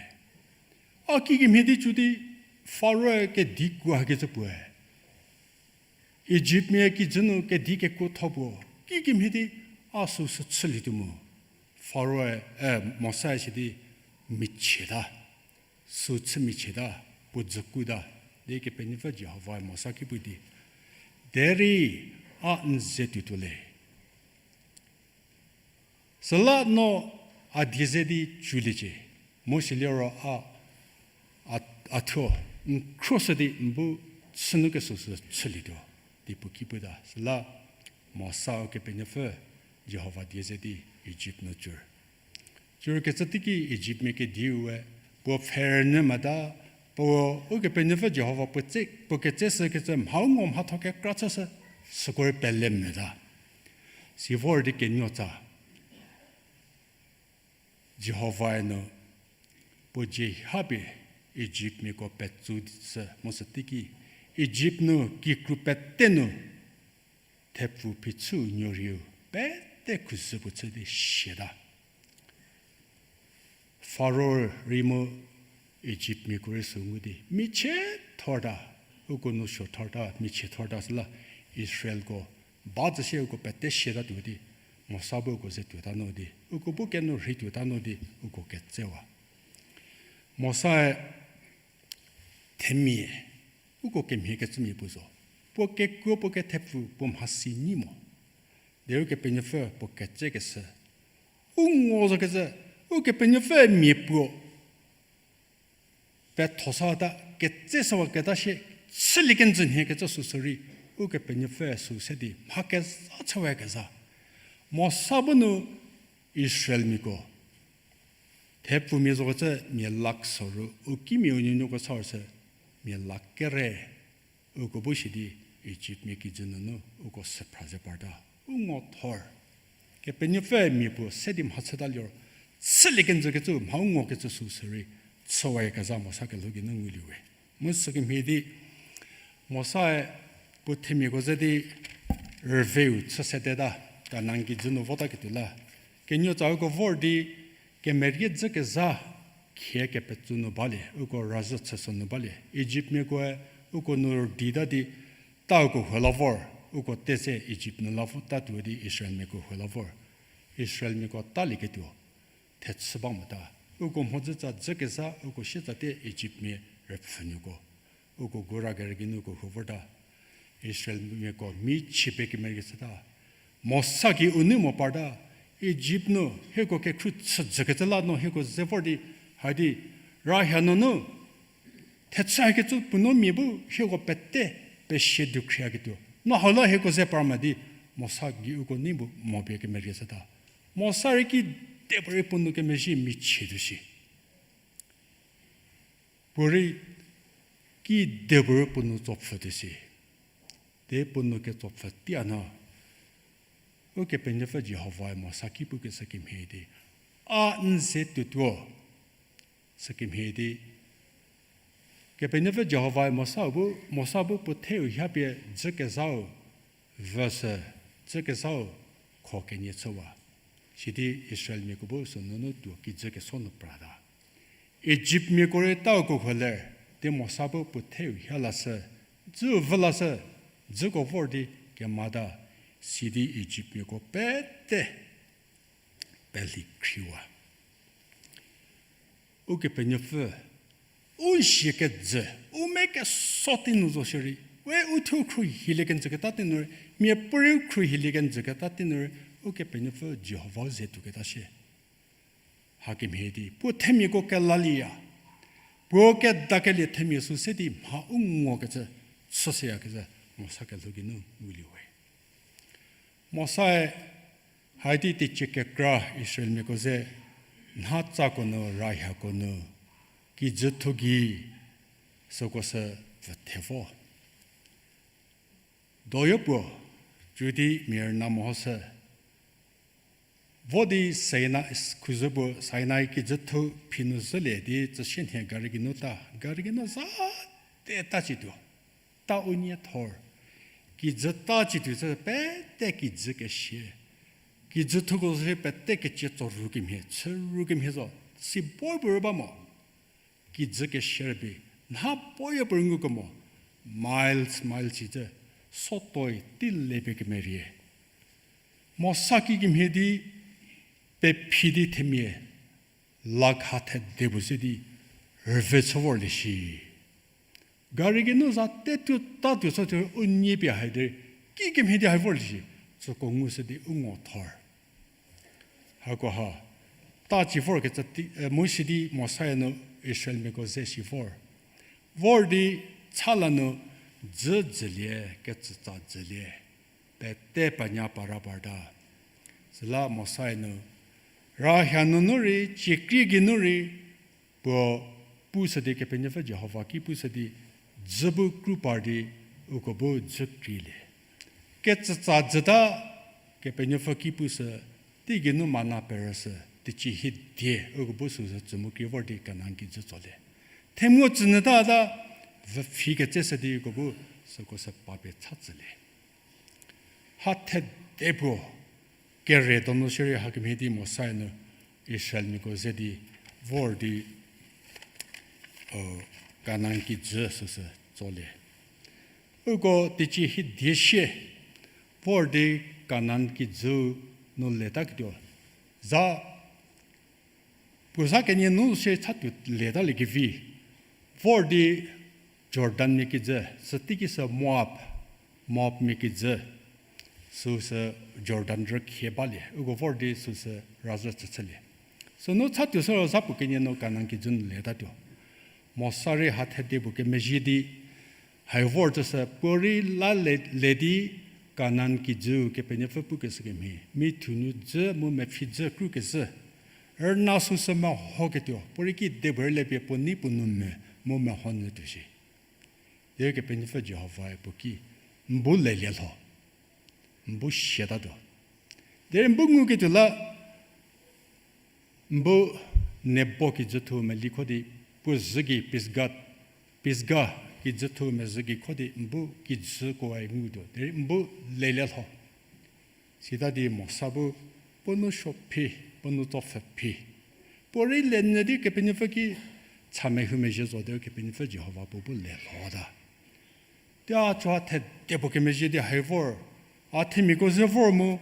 A kikemhie di cü di Faroe kedi kuo hakecü puoe, Ijiptmia kijü nu kedi kekuotho puo kikemhie di a süsü chülietuo mu. Faroe, e, Mosae sidi michieta, sü chü michieta, puo dzükuta, di Kepenuopfü Jihovae Mosa ki pu di, derei a n ze tuotuo le. Süla no a die ze di cüliecie, mu siliro a, a, a thuo n khroshü di n bu chünu kesüsü chülietuo, di puo ki puta. Süla Mosa Ukepenuopfü Jihova die ze di Ijipt nu cür. Cürkecü teiki Ijiptmia kediue puo pfhe rünyü mota, puo Ukepenuopfü Jihova puo tse, puo ketseshükecü mhau ngo mhatho kekra chüshü, süko rei pele mota. Sivor di kenuotsa Jihovae nu puo dzie hapie Ijiptmiako petsu di sü mu sü teiki Ijipt nu kikru pete nu thepfu phichüu nuorieu pete khuzhü puo chü di siata. Faro rei mu Ijiptmiako rei sü ngu di michie thorta, uko nu suo thorta, michie thorta süla Israelko ba zhü sie uko pete siatatuo di, Mosa bu uko ze tuota nu di, uko bu kenu rhei tuota nu di uko ketsewa. Mosae themia, uko kemhie kecümia puo zo. Puo kekuo, puo kethepfu, puo mhasi nyi mo. Derei Ukepenuopfü puo ketsekeshü u ngo zo kecü, Ukepenuopfü mia puo petho sata, ketse sawaketa sie, chülie kenjü nhie kecü süsü rei, Ukepenuopfü sü se di mha kezha chüwe kezha. Mosa bu nu Israelmiako thepfumia zokecü mia lakh soru, u kimia u nuonuoko sa sü mia lakh kere, uko bu shi di Egyptmia kijü nunu uko süphra ze parta. U ngo thor. Kepenuopfü mia puo se di mha chüta liro, chülie kenjü kecü, mha u ngokecü süsü rei chüwayakezha Mosa kelhou geinu ngulie we. Mu sükemhie di Mosae puo themiako ze di rüveu chü seteta, Kanan kijü nu vota ketuo la. Kenuotsa uko vor di kemerie dzükezha khie kepetsou nu balie, uko razhü chüshü nu balie. Egyptmiakoe uko nu dita di, ta uko huo la vor, uko te se Egypt nu la vo, ta tuo di Israelmiako huo la vor. Israelmiako talieketuo thechü ba mota. Uko mhodzütsa dzükezha, uko sietsa te Egyptmia rüpfhünuoko. Uko gura kerü geinu uko huo vorta. Israelmiako mi chie pie kemerie chüta. Mosa ki u nei mo parta. Egypt nu hieko kekhru chü dzükecü la no hieko ze vor di, haidi, rahia nunu thechü hakecü puo no mia bu hieko pete pesie dukhriaketuo. No hau la hieko ze par ma di, Mosa ki uko nei bu mo pie kemerie chüta. Mosa rei kidepuorei puo nou kemezhie mi chie tuo shi. Puorei kidepuorei puo nou tsopfhü tuo shi. Te puo nou ketsopfhü tia no, Ukepenuopfü Jihovae Mosa ki pukeshü kemhie di, a n ze tuotuo, sükemhie di, Kepenuopfü Jihovae Mosa bu, Mosa bu puo theu hapie dzükezhau, vüsü, dzükezhau kho kenie chüwa. Sidi Israelmiako bu sünunu tuo kijü keso nu prata. Egyptmiako rei tau ko huo ler, di Mosa bu puo theu hia lashü, dzüu vü lashü, dzüko vor di kemata, sidi Egyptmiako pete pelhi khriwa. Ukepenuopfü, u zie kejü, u me keso tei nu zo shierei, we u thuo khruohilie kenjü keta tei nu rei, miapuorei u khruohilie kenjü keta tei nu rei, Ukepenuopfü Jihova u ze tuoketa shie. Hakemhie di puo themiako kelalieya, puo kedakelie themia sü se di mha u ngokecü, chüshüyakecü, Mosa kelhou geinu ngulie we. Mosae haidi teicie kekra Israelmiako ze nhatsako nu, rahiako nu, kijütho gei, süko sü pfüthe vo. Doyo puo, Judi mia rüna mehoshü. Vo di Sinai, khuzü puo Sinai kijütho phi nu zhülie di tsüsienhie gari geinu ta, gari geinu za te ta cituo, ta unie thor. Kijü ta cituo sü pete kijü kesie. Kijüthoko sü pete kecie tso ru kemhie, chü ru kemhie zo, si bo puo rü ba mo. Kijü kesie rübei, nha puoyo puo rü ngukemo, miles, miles icü, sotoi tei le pie kemerie. Mosa kikemhie di, pephi di themia, lakh ha thede puo se di, rüve chü vorlie shi. Gari geinu za te tuo ta tuo sü tuo unie pie hai derei, kikemhie di hai vorlie shi, süko ngushü di u ngo thor. Hakoha, ta ci vorkecü tei, mu sidi Mosae nu Israelmiako ze si vor. Vor di chala nu dzü dzülie, kecütsa dzülie. Pete panya para parta. Süla Mosae nu, rahia nunu rei, ciekrie geinu rei, puo pushü di Kepenuopfü Jihova ki pushü di, dzü bu kru par di, uko bu dzü krielie. Kecütsa dzüta, Kepenuopfü ki pushü, teigeinu mana perüshü, teicie hie die, uko bu süsü tsü mu krie vor di Kanan kijü tsolie. Themia tsünyütata, vüphi ketseshü di uko bu süko sü papie cha tsülie. Ha thede puo, kere donu shierei hakemhie di Mosae nu Israelmiako ze di vor di, Kanan kijü süsü tsolie. Uko teicie hie die sie, vor di Kanan kijü nu leta ketuo. Za puo za kenie nu sie chatuo letalie kevi, vor di Jordanmia kijü, sü teiki sü Moab, Moabmia kijü, süsü Jordan rükhie balie, uko vor di süsü razhü chüchülie. Sünu chatuo sü za puo kenie nu Kanan kijü nu letatuo. Mosa rei ha thede puo kemezhie di, hai vor tsüsü puorei la le, le di Kanan kijü Kepenuopfü pukeshü kemhie, mithu nu dzü mu mepfhi dzü krukezhü, Rüna süsü mehoketuo, puorei ki de puorei le pie puo nei puo nou me, mu meho nyü tuo shi. Derei Kepenuopfü Jihovae puo ki, n bu lelie lho. N bu siatatuo. Derei n bu nguketuo la, n bu Nebo kijüthu meli kho di, puo zhü gei Pisga, Pisga kijüthu mezhü gei kho di, n bu kijükoe ngutuo. Derei n bu lelie lho. Sita di Mosa bu, puo nou suo phi, puo nou tsopfhü phi. Puorei le nyü di Kepenuopfü ki cha mehou mezhie zo derei Kepenuopfü Jihova puo bu le lhota. Tia chua thede puo kemezhie di hai vor, a themiako ze vor mu,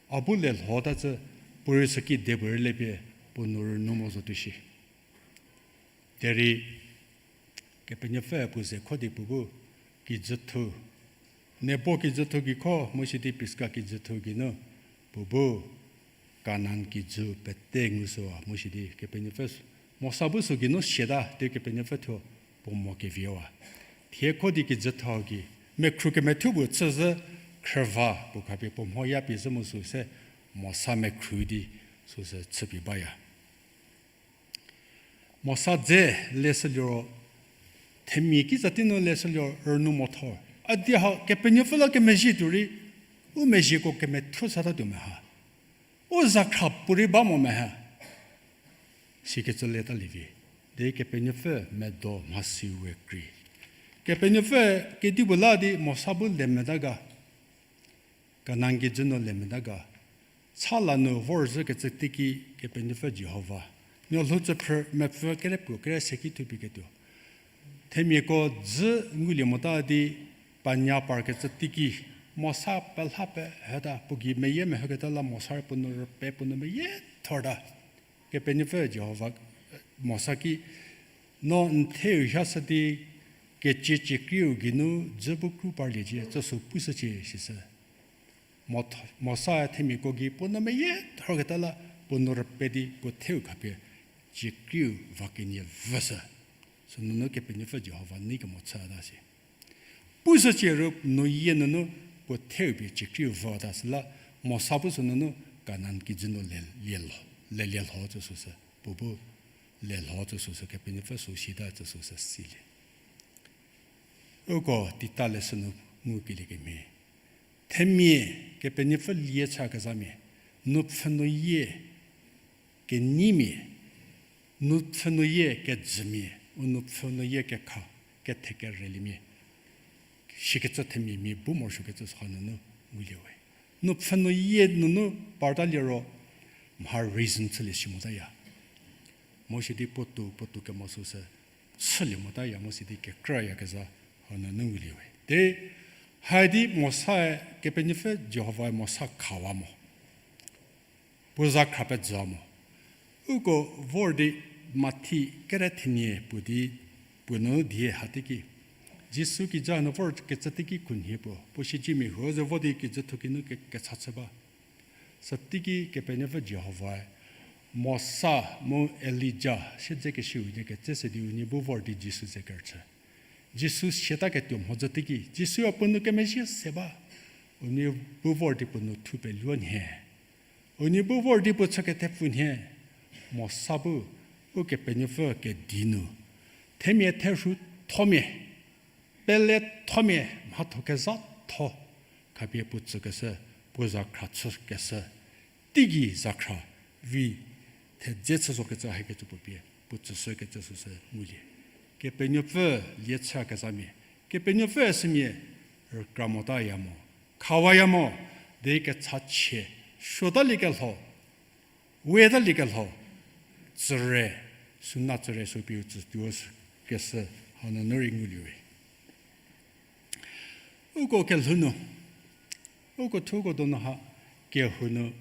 a bu le lhota cü, puorei süki de puorei le pie, puo nou rünu mo zotuo shi. Derei Kepenuopfü puo ze kho di puo bu kijüthu, Nebo kijüthu gei kho, mu sidi Pisga kijüthu geinu, puo bu Kanan kijü pete ngushüwa, mu sidi Kepenuopfü, Mosa bu sü geinu siata di Kepenuopfü thuo puo mo keviwa. Thie kho di kijüthu gei, mekhru kemethuo bu chüzhü khrüva puo khapie puo mhoya pie zhü mu süse, Mosa mekhru di süse chüpie baya. Mosa dze leshü liro, themia ki zati nu leshü liro rünu mothor. A di ha Kepenuopfü la kemezhie tuo rei, u mezhieko kemethuo satatuo meha. U zakhra puorei ba mo meha. Sikecü leta lievi. Derei Kepenuopfü medo mhasi we krei. Kepenuopfü kedipuo la di Mosa bu le meta ga. Kanan kijü nu le meta ga. Cha la nu vorzhükecü teiki Kepenuopfü Jihova. Nuolhou tsüphrü mepfü kere puo kere se ki thupie ketuo. Themiako dzü ngulie mota di panya parkecü teiki Mosa pelha peheta puo gei meyie mehoketa la Mosa rei puo nou rüpe puo nou meyie thorta. Kepenuopfü Jihova, Mosa ki, no n theu hashü di kecie ciekrieu geinu dzü bu kru parliecie, cüsü pushücie, sisü. Mo-, Mosa themiako gei puo nou meyie thorketa la puo nou rüpe di puo theu khapie ciekrieu va kenie vüshü. Sünunu Kepenuopfü Jihova nei kemo chüta si. Pushücie ru nu yie nunu puo theu pie ciekrieu vüta süla Mosa bu sünunu Kanan kijü nu le, lelie lho, lelie lho cü süsü. Puo bu le lho cü süsü Kepenuopfü sü sita cü süsü silie. Uko tita leshü nu ngukelie kemhie. Themia Kepenuopfü lie cha kezhamia, nupfhü nu yie kenyimia, nupfhü nu yie kejümia, u nupfhü nu yie kekha, kethe kereliemia. Shikecü themia mia bu morosuokecü sü hanunu ngulie we. Nupfhü nu yie nunu parta liro mha reason chülie shi motaya. Mo sidi puotou, puotou kemo süsü chülie motaya, mo sidi kekrüyakezha hanunu ngulie we. Derei, haidi Mosae Kepenuopfü Jihovae Mosa khawa mo. Puo za khra pejü mo. Uko vor di Mathi kere thenie puo di puo nu die ha teiki. Jisu kijü nu vorkecü teiki khunhie puo. Puo siedzemia huo ze vo di kijüthu kinu ke-, kecha chü ba. Süteiki Kepenuopfü Jihovae Mosa mu Elija siedzekesiu nie ketse se di unie bu vor di Jisu ze kerüchü. Jisu siataketuo mhodzü teiki, Jisu a puo nu kemezhie se ba. Unie bu vor di puo nu thu peluo nhie. Unie bu vor di puo chükethepfu nhie. Mosa bu, Ukepenuopfü kedi nu. Themia therhu thomia. Pelethomia mhatho kezhatho, khapie puo tsükeshü, puo zakhra chükeshü, teigei zakhra vi thedze chü zokecü hakecü puo pie puo tsüshükecü süsü ngulie. Kepenuopfü lie chükezhamia, Kepenuopfü sümia rükra motaya mo, khawaya mo, derei kechachie, suotaliekelho, wetaliekelho, tsüre, süna tsüre sü pie u tsütuo sü, keshü, hanu nu rei ngulie we. Uko kelhou nu, uko thuko donu ha, kehou nu,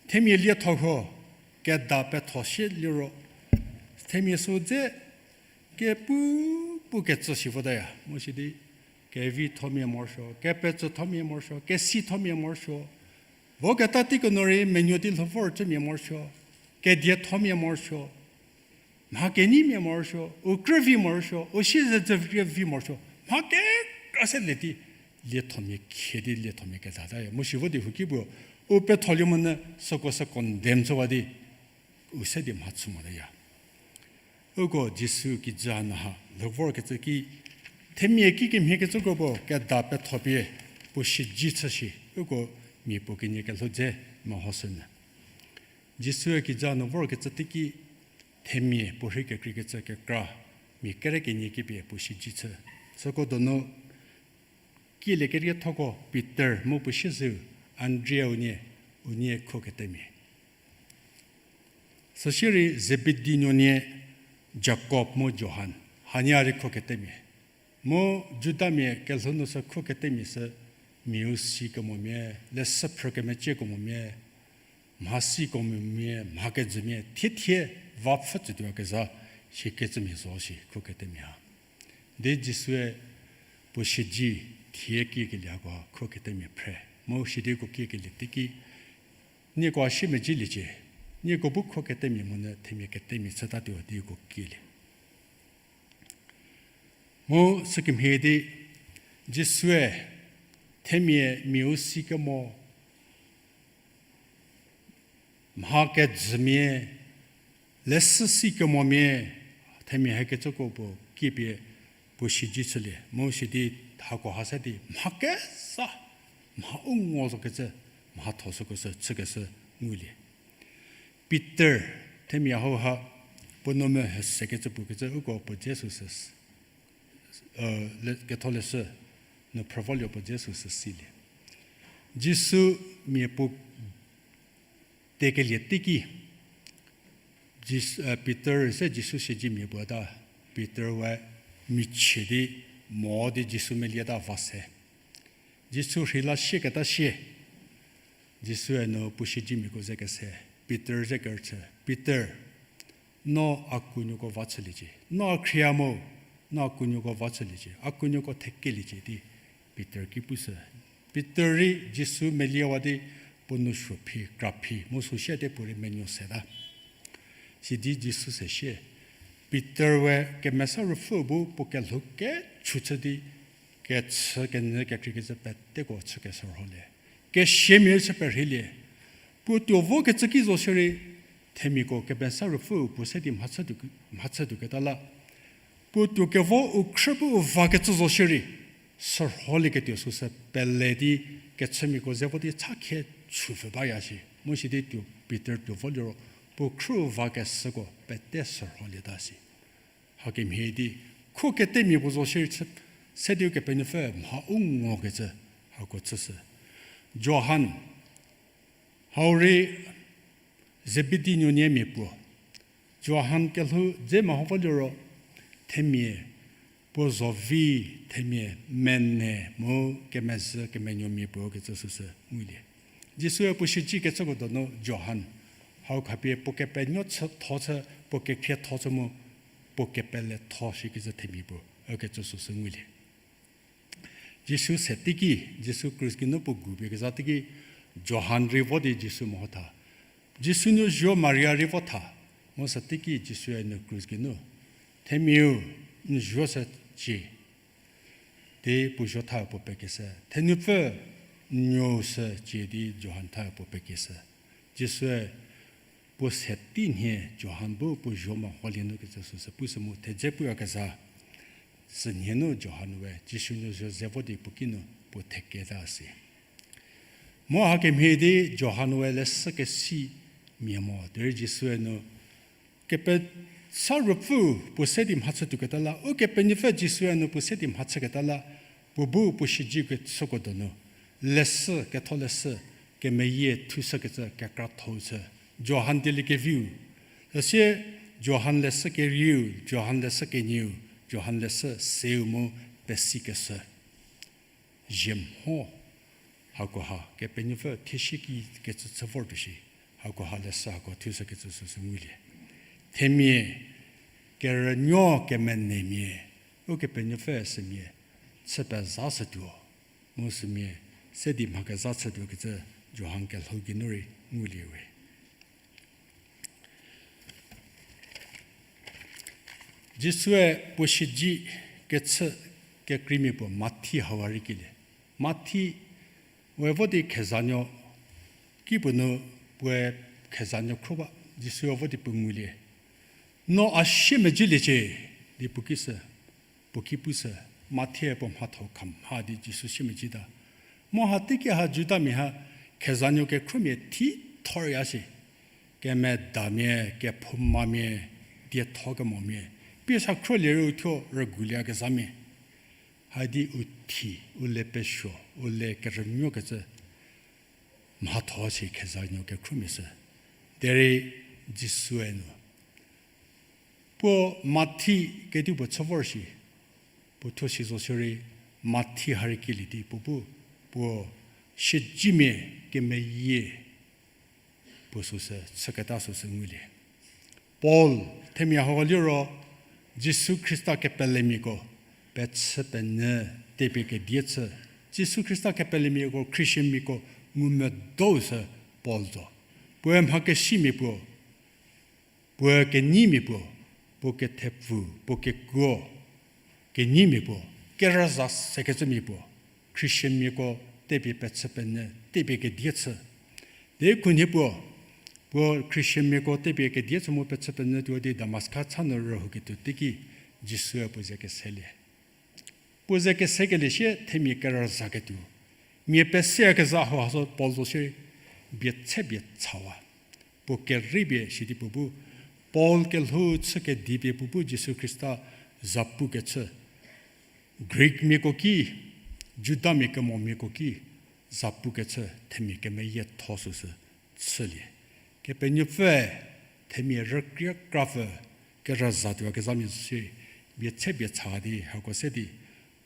themia lietho huo, keda petho shie liro, themia sü dze, kepu, pu kecü si votaya, mu sidi, kevithomia morosuo, kepecüthomia morosuo, kesithomia morosuo, voketa teiko nu rei menuo di lhou vorcümia morosuo, kediethomia morosuo, mha kenyimia morosuo, u krü vi morosuo, u siezedzü vi morosuo, mha kekra se le di, liethomia khie di liethomia kedataya. Mu si vo di huki puo, u petholie monyü süko sü condemn chüwa di, u se di mhachü moteya. Uko Jisu kijü hanu ha lhou vorkecü ki, themia kikemhie kecüko puo keda pethopie puo shiji chü shi, uko mia puo kenie kelhou dze mehoshünyü. Jisue kijü hanu vorkecü teiki, themia puo rhei kekreikecü kekra, mia kere kenie kipie puo shiji chü. Süko donu, kilie keriethoko Pitor mu puo siezeu Andria unie, unie khuo ketemia. Süsierei Zebedi nuonie Jakob mu Johan, hanie rei khuo ketemia. Mu Judamia kelhou nu sü khuo ketemia sü, miau si kemomia, leshü phrü kemecie kemomia, mhasi kemomia, mha kejümia, thiethie va pfhü tsütuoyakezha, sikecümia zo shi khuo ketemia ha. Di Jisue puo shiji thie kiekelie hakoha khuo ketemia phre. Mu sidi uko kiekelie teiki, nieko a siemedziliecie, nieko bu khuo ketemia monyü themia ketemia chütatuo di uko kielie. Mu sükemhie di Jisue themia miau si kemo, mha kejümia, leshü si kemomia, themia hakecüko puo kiepie puo shiji chülie. Mu sidi hakoha se di mha kesa, mha u ngo zokecü, mhatho süko sü chükeshü ngulie. Pitor, themia hauha, puo nu mehü sekecü puo kecü uko puo dze süsü, ketholeshü nu phrüvolie puo dze süsü silie. Jisu mia puo tekelie teiki, Jis-, Pitor se Jisu siedzemia puo ta, Pitor we michie di mo di Jisu melieta va se. Jisu rheila sieketa sie, Jisue nu puo siedzemiako ze kese, Pitor ze kerüchü, Pitor, no a kunuoko va chüliecie, no a khrie mo, no a kunuoko va chüliecie, a kunuoko thekeliecie di Pitor ki pushü. Pitor rei Jisu meliewa di puo nou suo phi, kra phi, mu süu siete puo rei menuo seta. Sidi Jisu se sie, Pitor we Kemesa Ruopfü bu puo kelhou kechü chü di, kechü kenyü kekreikecü peteko chü kesorholie. Kesiamia chü perheilie. Puo tuo vokecü ki zo shierei, themiako Kemesa Ruopfüu puo se di mhachütuo, mhachütuoketa la, puo tuo kevo u khrü bu u vakecü zo shierei, sürholieketuo süsü pele di kechümiako ze vo di cha khie chüpfü baya shi. Mu sidi tuo Pitor tuo voliro, puo khrü u vakeshüko pete sürholieta shi. Hakemhie di, khuo ketemia puo zo shierei chü, se di Ukepenuopfü mha u ngokecü hako chüshü. Johan, hau rei Zebedi nuonie mia puo. Johan kelhou dze meho voliro, themia puo zo vi, themia mene mu kemezhü kemenuomia puo kecü süsü ngulie. Jisue puo shicikecüko donu Johan, hau khapie puo kepenuo chü tho chü, puo kekhrie tho chü mu, puo kepeletho shikecü themia puo, ükecü süsü ngulie. Jisu se teiki, Jisu krus geinu puo gupie kezha teiki, Johan rei vo di Jisu mehotha. Jisu nuo zuo Maria rei votha, mu sü teiki Jisue nu krus geinu, themiau, n zuo sü cie, di puo zuotha puo pekeshü, thenupfü, n nuou sü cie di Johan tha puo pekeshü. Jisue puo se tei nhie Johan bu puo zuo meholie nu kecü süsü pushü mu thedze puyakezha, sünhie nu Johan we Jisu nuo zuo ze vo di puo kinu puo theketa si. Mu hakemhie di Johan we leshü kesi mia mo, derei Jisue nu Kemesa Ruopfü puo se di mhachütuoketa la, Ukepenuopfü Jisue nu puo se di mhachüketa la, puo bu puo shicikecüko donu, leshü, ketholeshü, kemeyie thushükecü kekratho-u chü, Johan Dieliekeviu, süsie Johan leshü kerieu, Johan leshü kenieu, Johan leshü seu mu pesikeshü. Zie mho, hakoha Kepenuopfü thie sieki kecü chü vortuo shi, hakoha leshü hako thushükecü süsü ngulie. Themia, kerünuo kemenemia, Ukepenuopfü sümia chü pezashütuo, mu sümia se di mha kezha chütuo kecü Johan kelhou geinu rei ngulie we. Jisue puo shiji kechü kekreimia puo Mathi hau a rei kielie. Mathi we vo di khezanuo, kipuo nu puoe khezanuo khro ba, Jisu vo di puo ngulie. No a siemedziliecie, di puo ki sü, puo ki pu sü, Mathi puo mhatho kha mha di Jisu siemedzita. Mu ha teiki ha Judamia ha, khezanuo kekhromia thithor ya shi. Kemedamia, kephoumamia, dietho kemomia. Pie sa khrolieru thuo rügulie kezhamia. Hadi u thi, u le pesuo, u le kerünuokecü mhatho shi khezanuo kekhromia sü. Derei Jisue nu puo Mathi kedipuo chü vor shi, puo thuo si zo shierei Mathi ha rei kielie di puo bu, puo siedzimia kemeyie puo süsü chüketa süsü ngulie. Paul, themia hau liro, Jisu Khrista kepelemiako, pechü penyü, tepie kedie chü, Jisu Khrista kepelemiako, Christianmiako, ngumedou sü Paul zo. Puoe mha kesimia puo, puo kenyimia puo, puo kethepfu, puo kekuo, kenyimia puo, kerüza sekecümia puo, Christianmiako tepie pechü penyü, tepie kedie chü. Di khunhie puo, puo Christianmiako tepie kedie chü mu pechü penyü tuo di Damaska cha nu rühouketuo teiki Jisue puo ze keselie. Puo ze kesekelie sie themia kerüzaketuo. Mia peseyakezha hau ha zo Paul zo shierei bie tse bie tsawa. Puo kerei pie sidi puo bu, Paul kelhou chü kedipie puo bu Jisu Khrista zapukechü. Greekmiako ki, Judamia kemomiako ki, zapukechü themia kemeyietho süsü chülie. Kepenuopfüe themia rükrie krapfü kerüzatuo kezhamia süsü bie tse bie tsa di hako se di,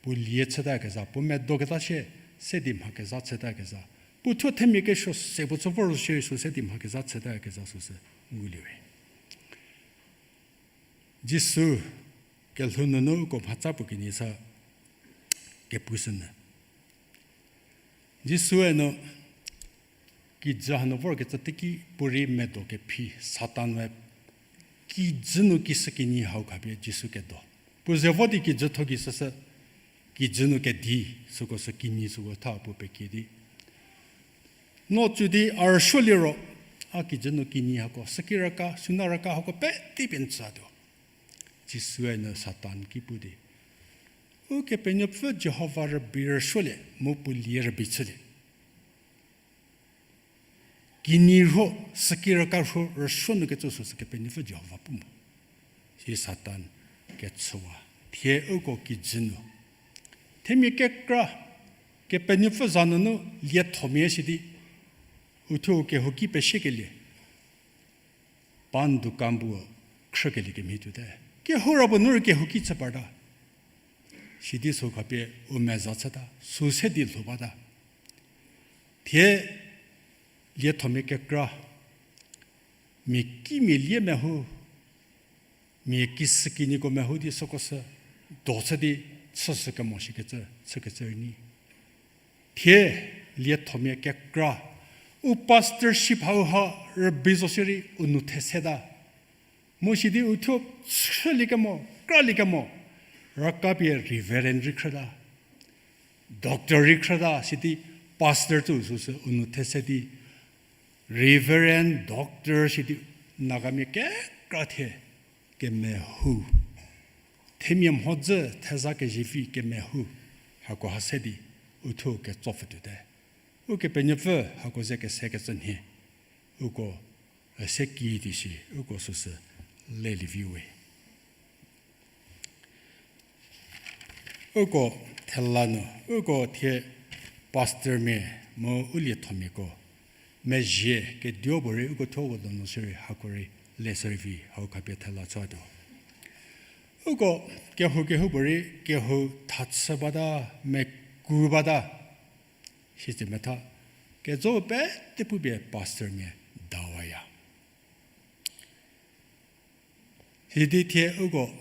puo lie chütakezha, puo medoketa sie se di mha kezha chütakezha, puo thuo themia kesuo se puo chü vor zo shierei sü se di mha kezha chütakezha süsü ngulie we. Jisu kelhou nunu uko mhatsa puo kenyi sa kepushünyü. Jisue nu kijü hanu vorkecü teiki puorei medo kephi Satan we kijü nu kishükinyi hau khapie Jisu kedo. Puo ze vo di kijütho ki süsü kijü nu kedi süko sü kinyi süko tha puo pekie di, no tsü di a rüsuo liro, a kijü nu kinyi hako, süki raka, süna raka hako pete pie n tsütuo. Jisue nu Satan ki pu di, Ukepenuopfü Jihova rübei rüsuolie, mu puo lie rübei chülie. Kinyi rhuo, süki raka rhuo, rüsuo nu kecü süsü Kepenuopfü Jihova pu mo. Si Satan kechüwa. Thie uko kijü nu themia kekra, Kepenuopfü za nunu liethomia sidi, uthuo kehouki pesiekelie pan dukan bu khrükelie kemhie tuote. Kehou ra puo nu rei kehouki chü parta. Sidi sü khapie u meza chüta, sü se di lhou bata. Thie liethomia kekra, mia kimia lie mehou, mia kishükinyiko mehou di süko sü do chü di chüshü kemo shikecü chükecü rei nyi. Thie liethomia kekra, u pastorship hauha rübei zo shierei u nou theseta. Mu sidi uthuo chüliekemo, kraliekemo, raka pie Reverend rei khrüta, Doctor rei khrüta, sidi pastor tsü süsü u nou these di, Reverend, Doctor sidi Nagamia kekra thie kemehou, themia mhodzü theza kezivi kemehou, hako ha se di uthuo ketsopfü tuote. Ukepenuopfü hako ze kesekecü nhie, uko se ki di shi, uko süsü lelievi we. Uko thela nu, uko thie pastormia mu u liethomiako mezhie keduo puorei uko thuo donu shierei hako rei le shierei vi hau khapie thela chütuo. Uko kehou kehoupuorei kehou thachü bata, meku bata, sitse metha, kejo pete pupie pastormia dawaya. Sidi thie uko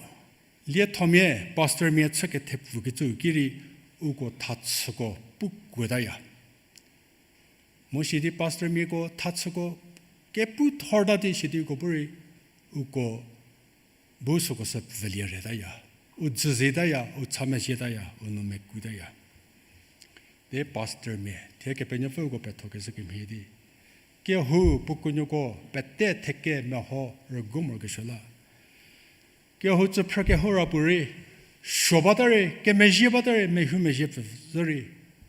liethomia, pastormia chü kethepfükecü ki rei uko thachüko pukuotaya. Mu sidi pastormiako thachüko kepu thorta di sidi uko bu rei uko bu süko sü pfülie retaya, u dzüzietaya, u cha mezhietaya, u nou mekutaya. Di pastormia thie Kepenuopfü uko petho kezhü kemhie di Kehou puo kunuoko pete theke meho rügu morokesuo la. Kehou tsüphrü kehou ra puorei, suo bata rei, kemezhie bata rei, mehumezhie pfü zo rei,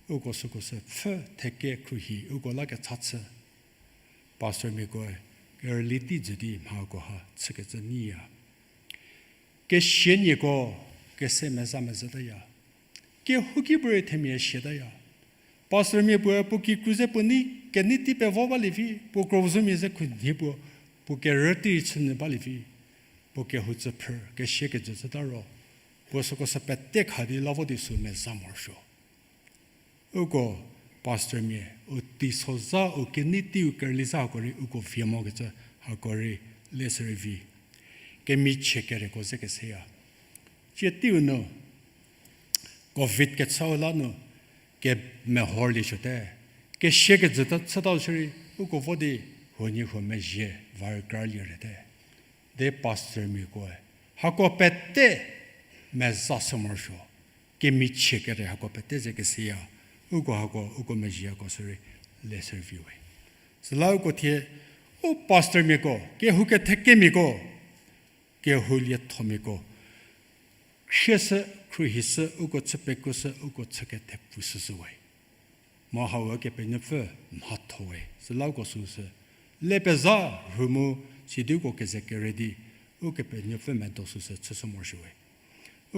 uko süko sü pfhü theke khruohi uko la kecha chü. Pastormiakoe kerüli tei jü di mhakoha chükecü nyiya. Kesienieko kese meza mezataya. Kehouki puorei themia siataya. Pastormia puoe puo kikru ze puo nei kenei tei pevo balie vi, puo krozümia ze khunhie puo, puo kerü tei chünyü balie vi, puo kehou tsüphrü kesie kejü chüta ro, puo süko sü pete kha di la vo di sü meza morosuo. Uko pastormia, u teisozha, u kenei teiu kerüli zha hako rei uko vie mokecü hako rei le sü rei vi. Kemichie kereko ze keseya. Tie teiu nu, covid kechau la nu, kemehorlie suote, kesie kejüta chütau shierei, uko vo di huoniehuo mezhie va rükralie rete. De pastormiakoe hako pete meza sü morosuo, kemichie kere hako pete ze keseya, uko hako, uko mezhieko sürei le sü rei vi we. Süla uko thie, u pastormiako, kehou kethekemiako, kehou liethomiako, khrieshü, khruohishü, uko chü pekuoshü, uko chü kethepfushü we. Mu hau Ukepenuopfü mhatho we, süla uko süsü le pezha rhu mu sidi uko keze kere di, Ukepenuopfü medo süsü chüshü morosuo we.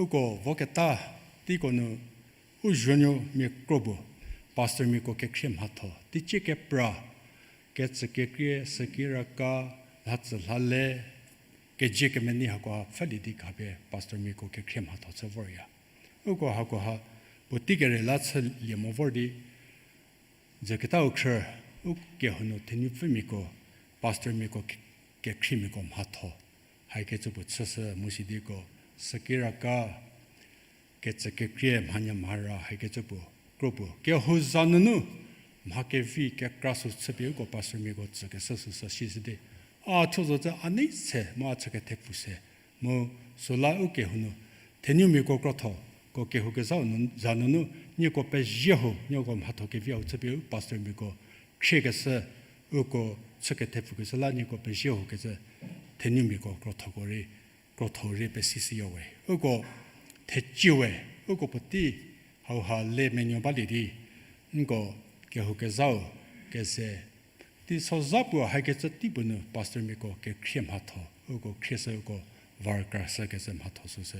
Uko voketa teiko nu, u zuonuomia kro puo, pastormiako kekhrie mhatho teicie kepra, ketsü kekrie, sükiraka, lhatsü lhale, kezie kemenei hakoha pfhülie di khapie pastormiako kekhrie mhatho chü vorya. Uko hakoha puotei kere la chülie mo vor di, zeketau khrü, u kehou nu thenupfümiako, pastormiako ke-, kekhriemiako mhatho, haikecü puo chüshü mu sidiko, sükiraka, ketsü kekrie, mhanya mhara haikecü puo kro puo kehou za nunu mha kevi kekra sü chüpie uko pastormiako tsükeshü süsü sishü di, a thuo zo cü a nei se mu a chü kethepfu se, mu süla u kehou nu thenumiako krotho, ko kehou kezhau nu, za nunu nieko pezie ho, nieko mhatho kevi hau chüpie u pastormiako khriekeshü, uko chü kethepfukeshü la nieko pezie ho kecü thenumiako krothoko rei, krotho rei pesishüya we. Uko thecie we, uko puotei hauha le menuo balie di, nko kehou kezhau keze teisozha puo haikecü tei puo nu pastormiako kekhrie mhatho uko khrieshü uko va rükrashükecü mhatho süsü,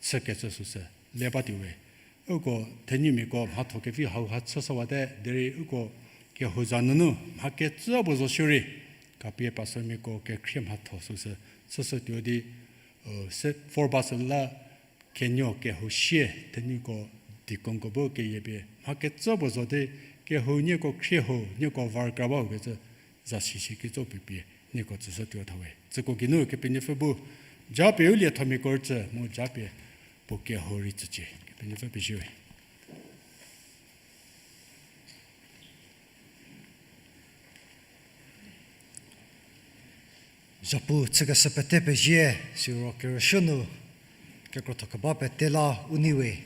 chükecü süsü le batuo we. Uko thenumiako mhatho kevi hauha chüshüwate derei uko kehou za nunu mha kecü puo zo shierei, khapie pastormiako kekhrie mhatho süsü chüshütuo di, se vor ba süla kenuo kehou sie thenuko deaconko bu keyie pie mha kecü puo zo di, kehou nieko khrie ho, nieko va rükra ba ho kecü zasi si kitso pie pie nieko tsüshütuo tha we. Tsüko geinu Kepenuopfü bu japie u liethomiako rütsü mu japie puo kehou rei tsücie. Kepenuopfü pezie we. Zhapu chükeshü pete pezie, siro kerüsuo nu kekrotho keba pete la u nei we.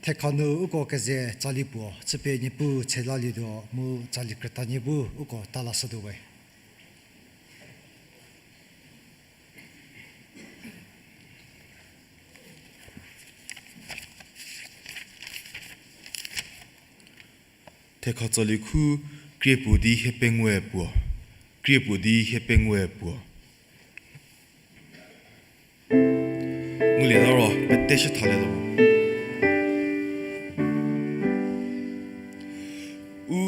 Thekha nu uko keze tsali puo chüpie Niepuu tshelalietuo mu tsali krütanie bu uko talashütuo we. Thekha tsali khu, krie puo di hie pengou puo, krie puo di hie pengou puo. Ngulieta ro pete shü thalie lo. U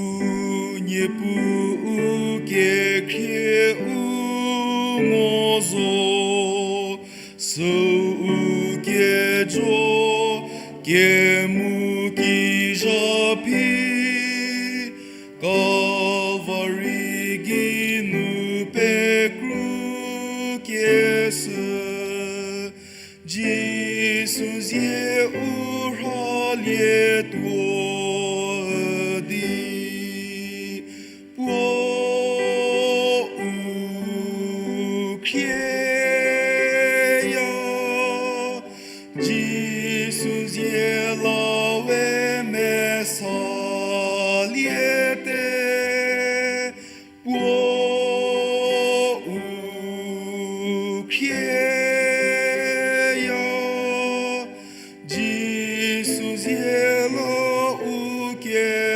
Niepuu kekhrie u mo zo, süu kejo kemu kizha phi, Kalvari geinu pekru kesü, Jisu zie u rhalietuo di, puo u khrieya, Jisu zie la we mesaliete,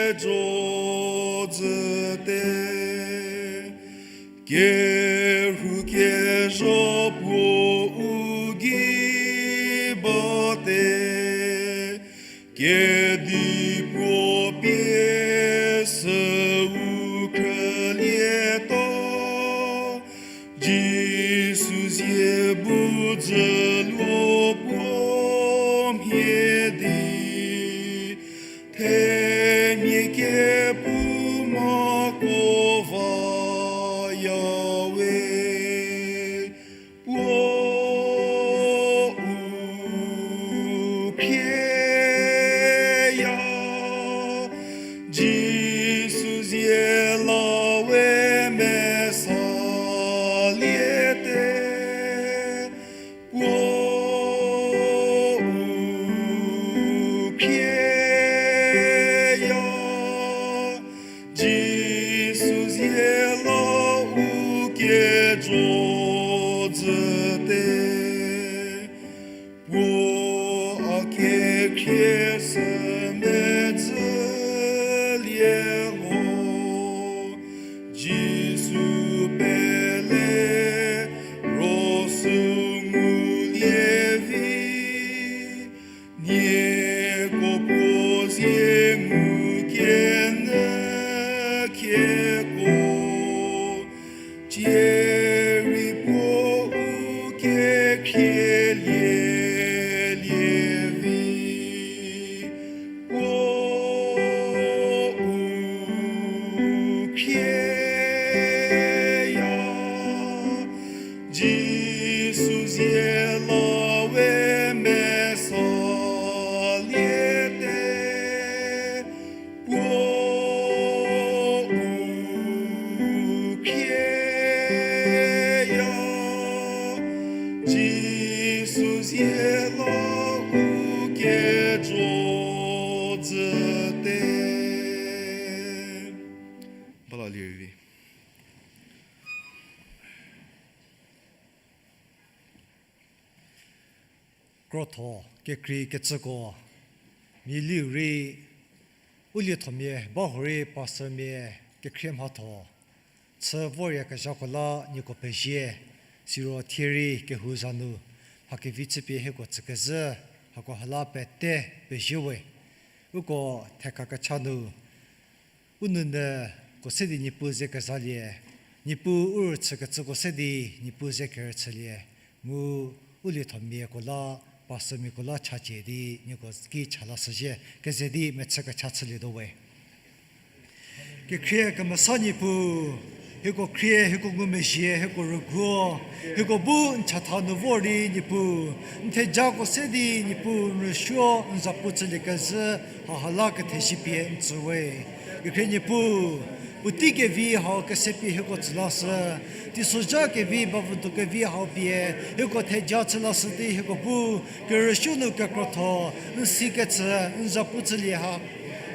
kejo zhüte, kerhu kezho puo u gei bate, kedipuo pie süu khrülietuo, Jisu zie bu dzüluo puo mhie di, themia kepu mako va yawe. Puo u khrieya, Jisu zie la we mesaliete. Puo u khrieya, Jisu zie la u kejo zhüte. Puo a kekhrie sü medzülie lho, Jisu pele ro sü ngulie vi. Nieko puo zie ngu kenyü khieko, cierei puo u kekhrielie lie vi. Puo u khrieya, Jisu zie la we mesaliete. Puo u khrieya, Jisu zie la u kejo zhüte. Bala lirei vi. Krotho kekrei kecüko, mia liu rei u liethomia ba horei pastormia kekhrie mhatho chü voryakezhako la nieko pezie, siro thie rei kehou za nu mha kevi chüpie hieko tsükezhü, hako hala pete pezie we. Uko thekha kecha nu u nounyüko se di Niepuu ze kezalie, Niepuu u rüchükecüko se di Niepuu ze kerüchülie, mu u liethomiako la, pastormiako la chachie di nieko ki cha lashüzhie, keze di mechü kecha chülietuo we. Kekhrie kemesa Niepuu, hieko khrie, hieko ngumezhie, hieko rüguo, hieko bu n chatha nu vor di Niepuu, n thejako se di Niepuu n rüsuo n zapu chüliekezhü, haha la kethezie pie n tsü we. Kekhrie Niepuu, puotei kevi hau kesepie hieko tsü lashü, teisozha kevi, bavüdo kevi hau pie hieko theja chü lashü di hieko bu kerüsuo nu kekrotho, n si kecü, n zapu chülie ha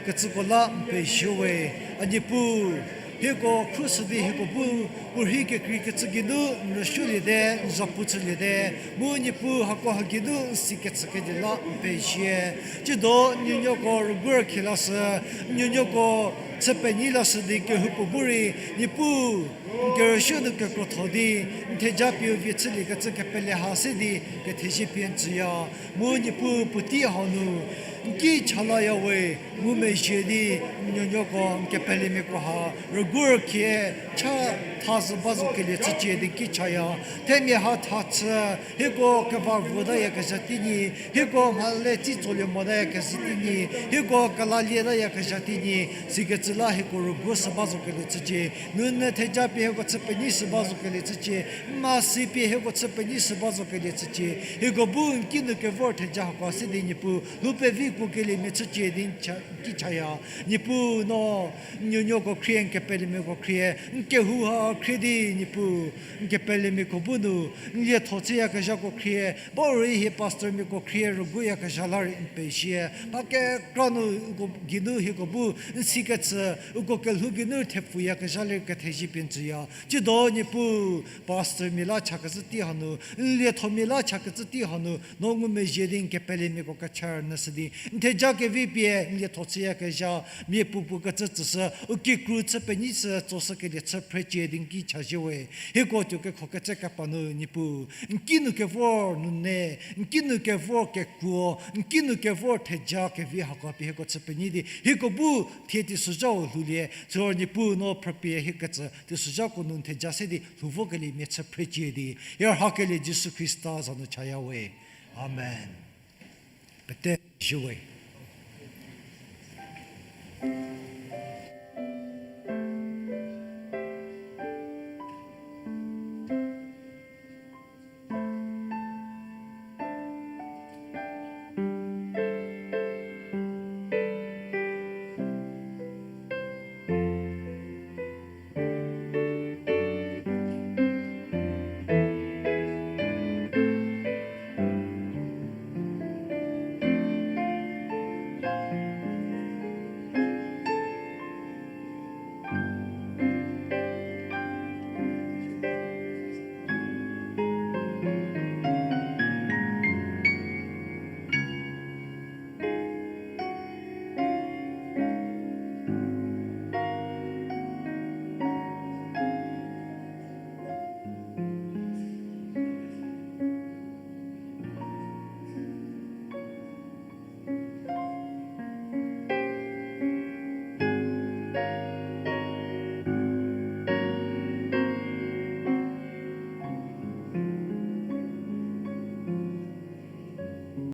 kecüko la n pezie we. A Niepuu, hieko khruoshü di hieko bu puorhi kekrei kecü geinu n rüsuoliete, n zapu chüliete, mu Niepuu hako ha geinu n si kecü kedi la n pezie. Tsiedo n nuonuoko rüguo rükhie lashü, n nuonuoko chü penyi lashü di kehoupuo bu rei Niepuu n kerüsuo nu kekrotho di n theja pieu vie chüliekecü kepele ha se di kethezie pie n tsüya. Mu Niepuu puotei hau nu n ki chalaya we, ngumezhie di n nuonuoko n kepelemiako ha rüguo rükhie cha tha zhü ba zo kelie chücie di n ki chaya. Themia ha tha chü, hieko keva votaya kezha teinyi, hieko mhale tsi tsolie motaya kezha teinyi, hieko kelalietaya kezha teinyi, sikecü la hieko rüguo shü ba zo kelie chücie, nounyü theja pie hieko chü penyi shü ba zo kelie chücie, n mhasi pie hieko chü penyi shü ba zo kelie chücie, hieko bu n kinu kevor theja hako se di Niepuu lhou pevi kuo keliemia chücie di n cha, n ki chaya. Niepuu no n nuonuoko khrie, n kepelemiako khrie, n kehou ha khrie di Niepuu, n kepelemiako bu nu n lietho chüyakezhako khrie, ba rei hie pastormiako khrie rüguoyakezha la rei n pezie. Mha kekra nu uko geinu hieko bu n si kecü Uko kelhou geinu thepfuyakezha ler kethezie pie n tsüya. Tsiedo Niepuu, pastormia la chakecü tei hanu, n liethomia la chakecü tei hanu, no ngumezhie di n kepelemiako kecha rünyüshü di n theja kevi pie n lietho chüyakezha mia puopuo kecü tsüshü, u kikru chü penyi sü tsoshükelie chü phrecie di n ki chazhie we. Hieko tuo kekho ketse kepa nu Niepuu, n kinu kevor nunu, n kinu kevor kekuo, n kinu kevor theja kevi hako pie hieko chü penyi di hieko bu thie teisozhau lhoulie, süro Niepuu no phrüpie hiekecü teisozhako nu n theja se di lhou vokeliemia chü phrecie di, hie rhakelie Jisu Khrista za nu chaya we. Amen. Pete zhie we.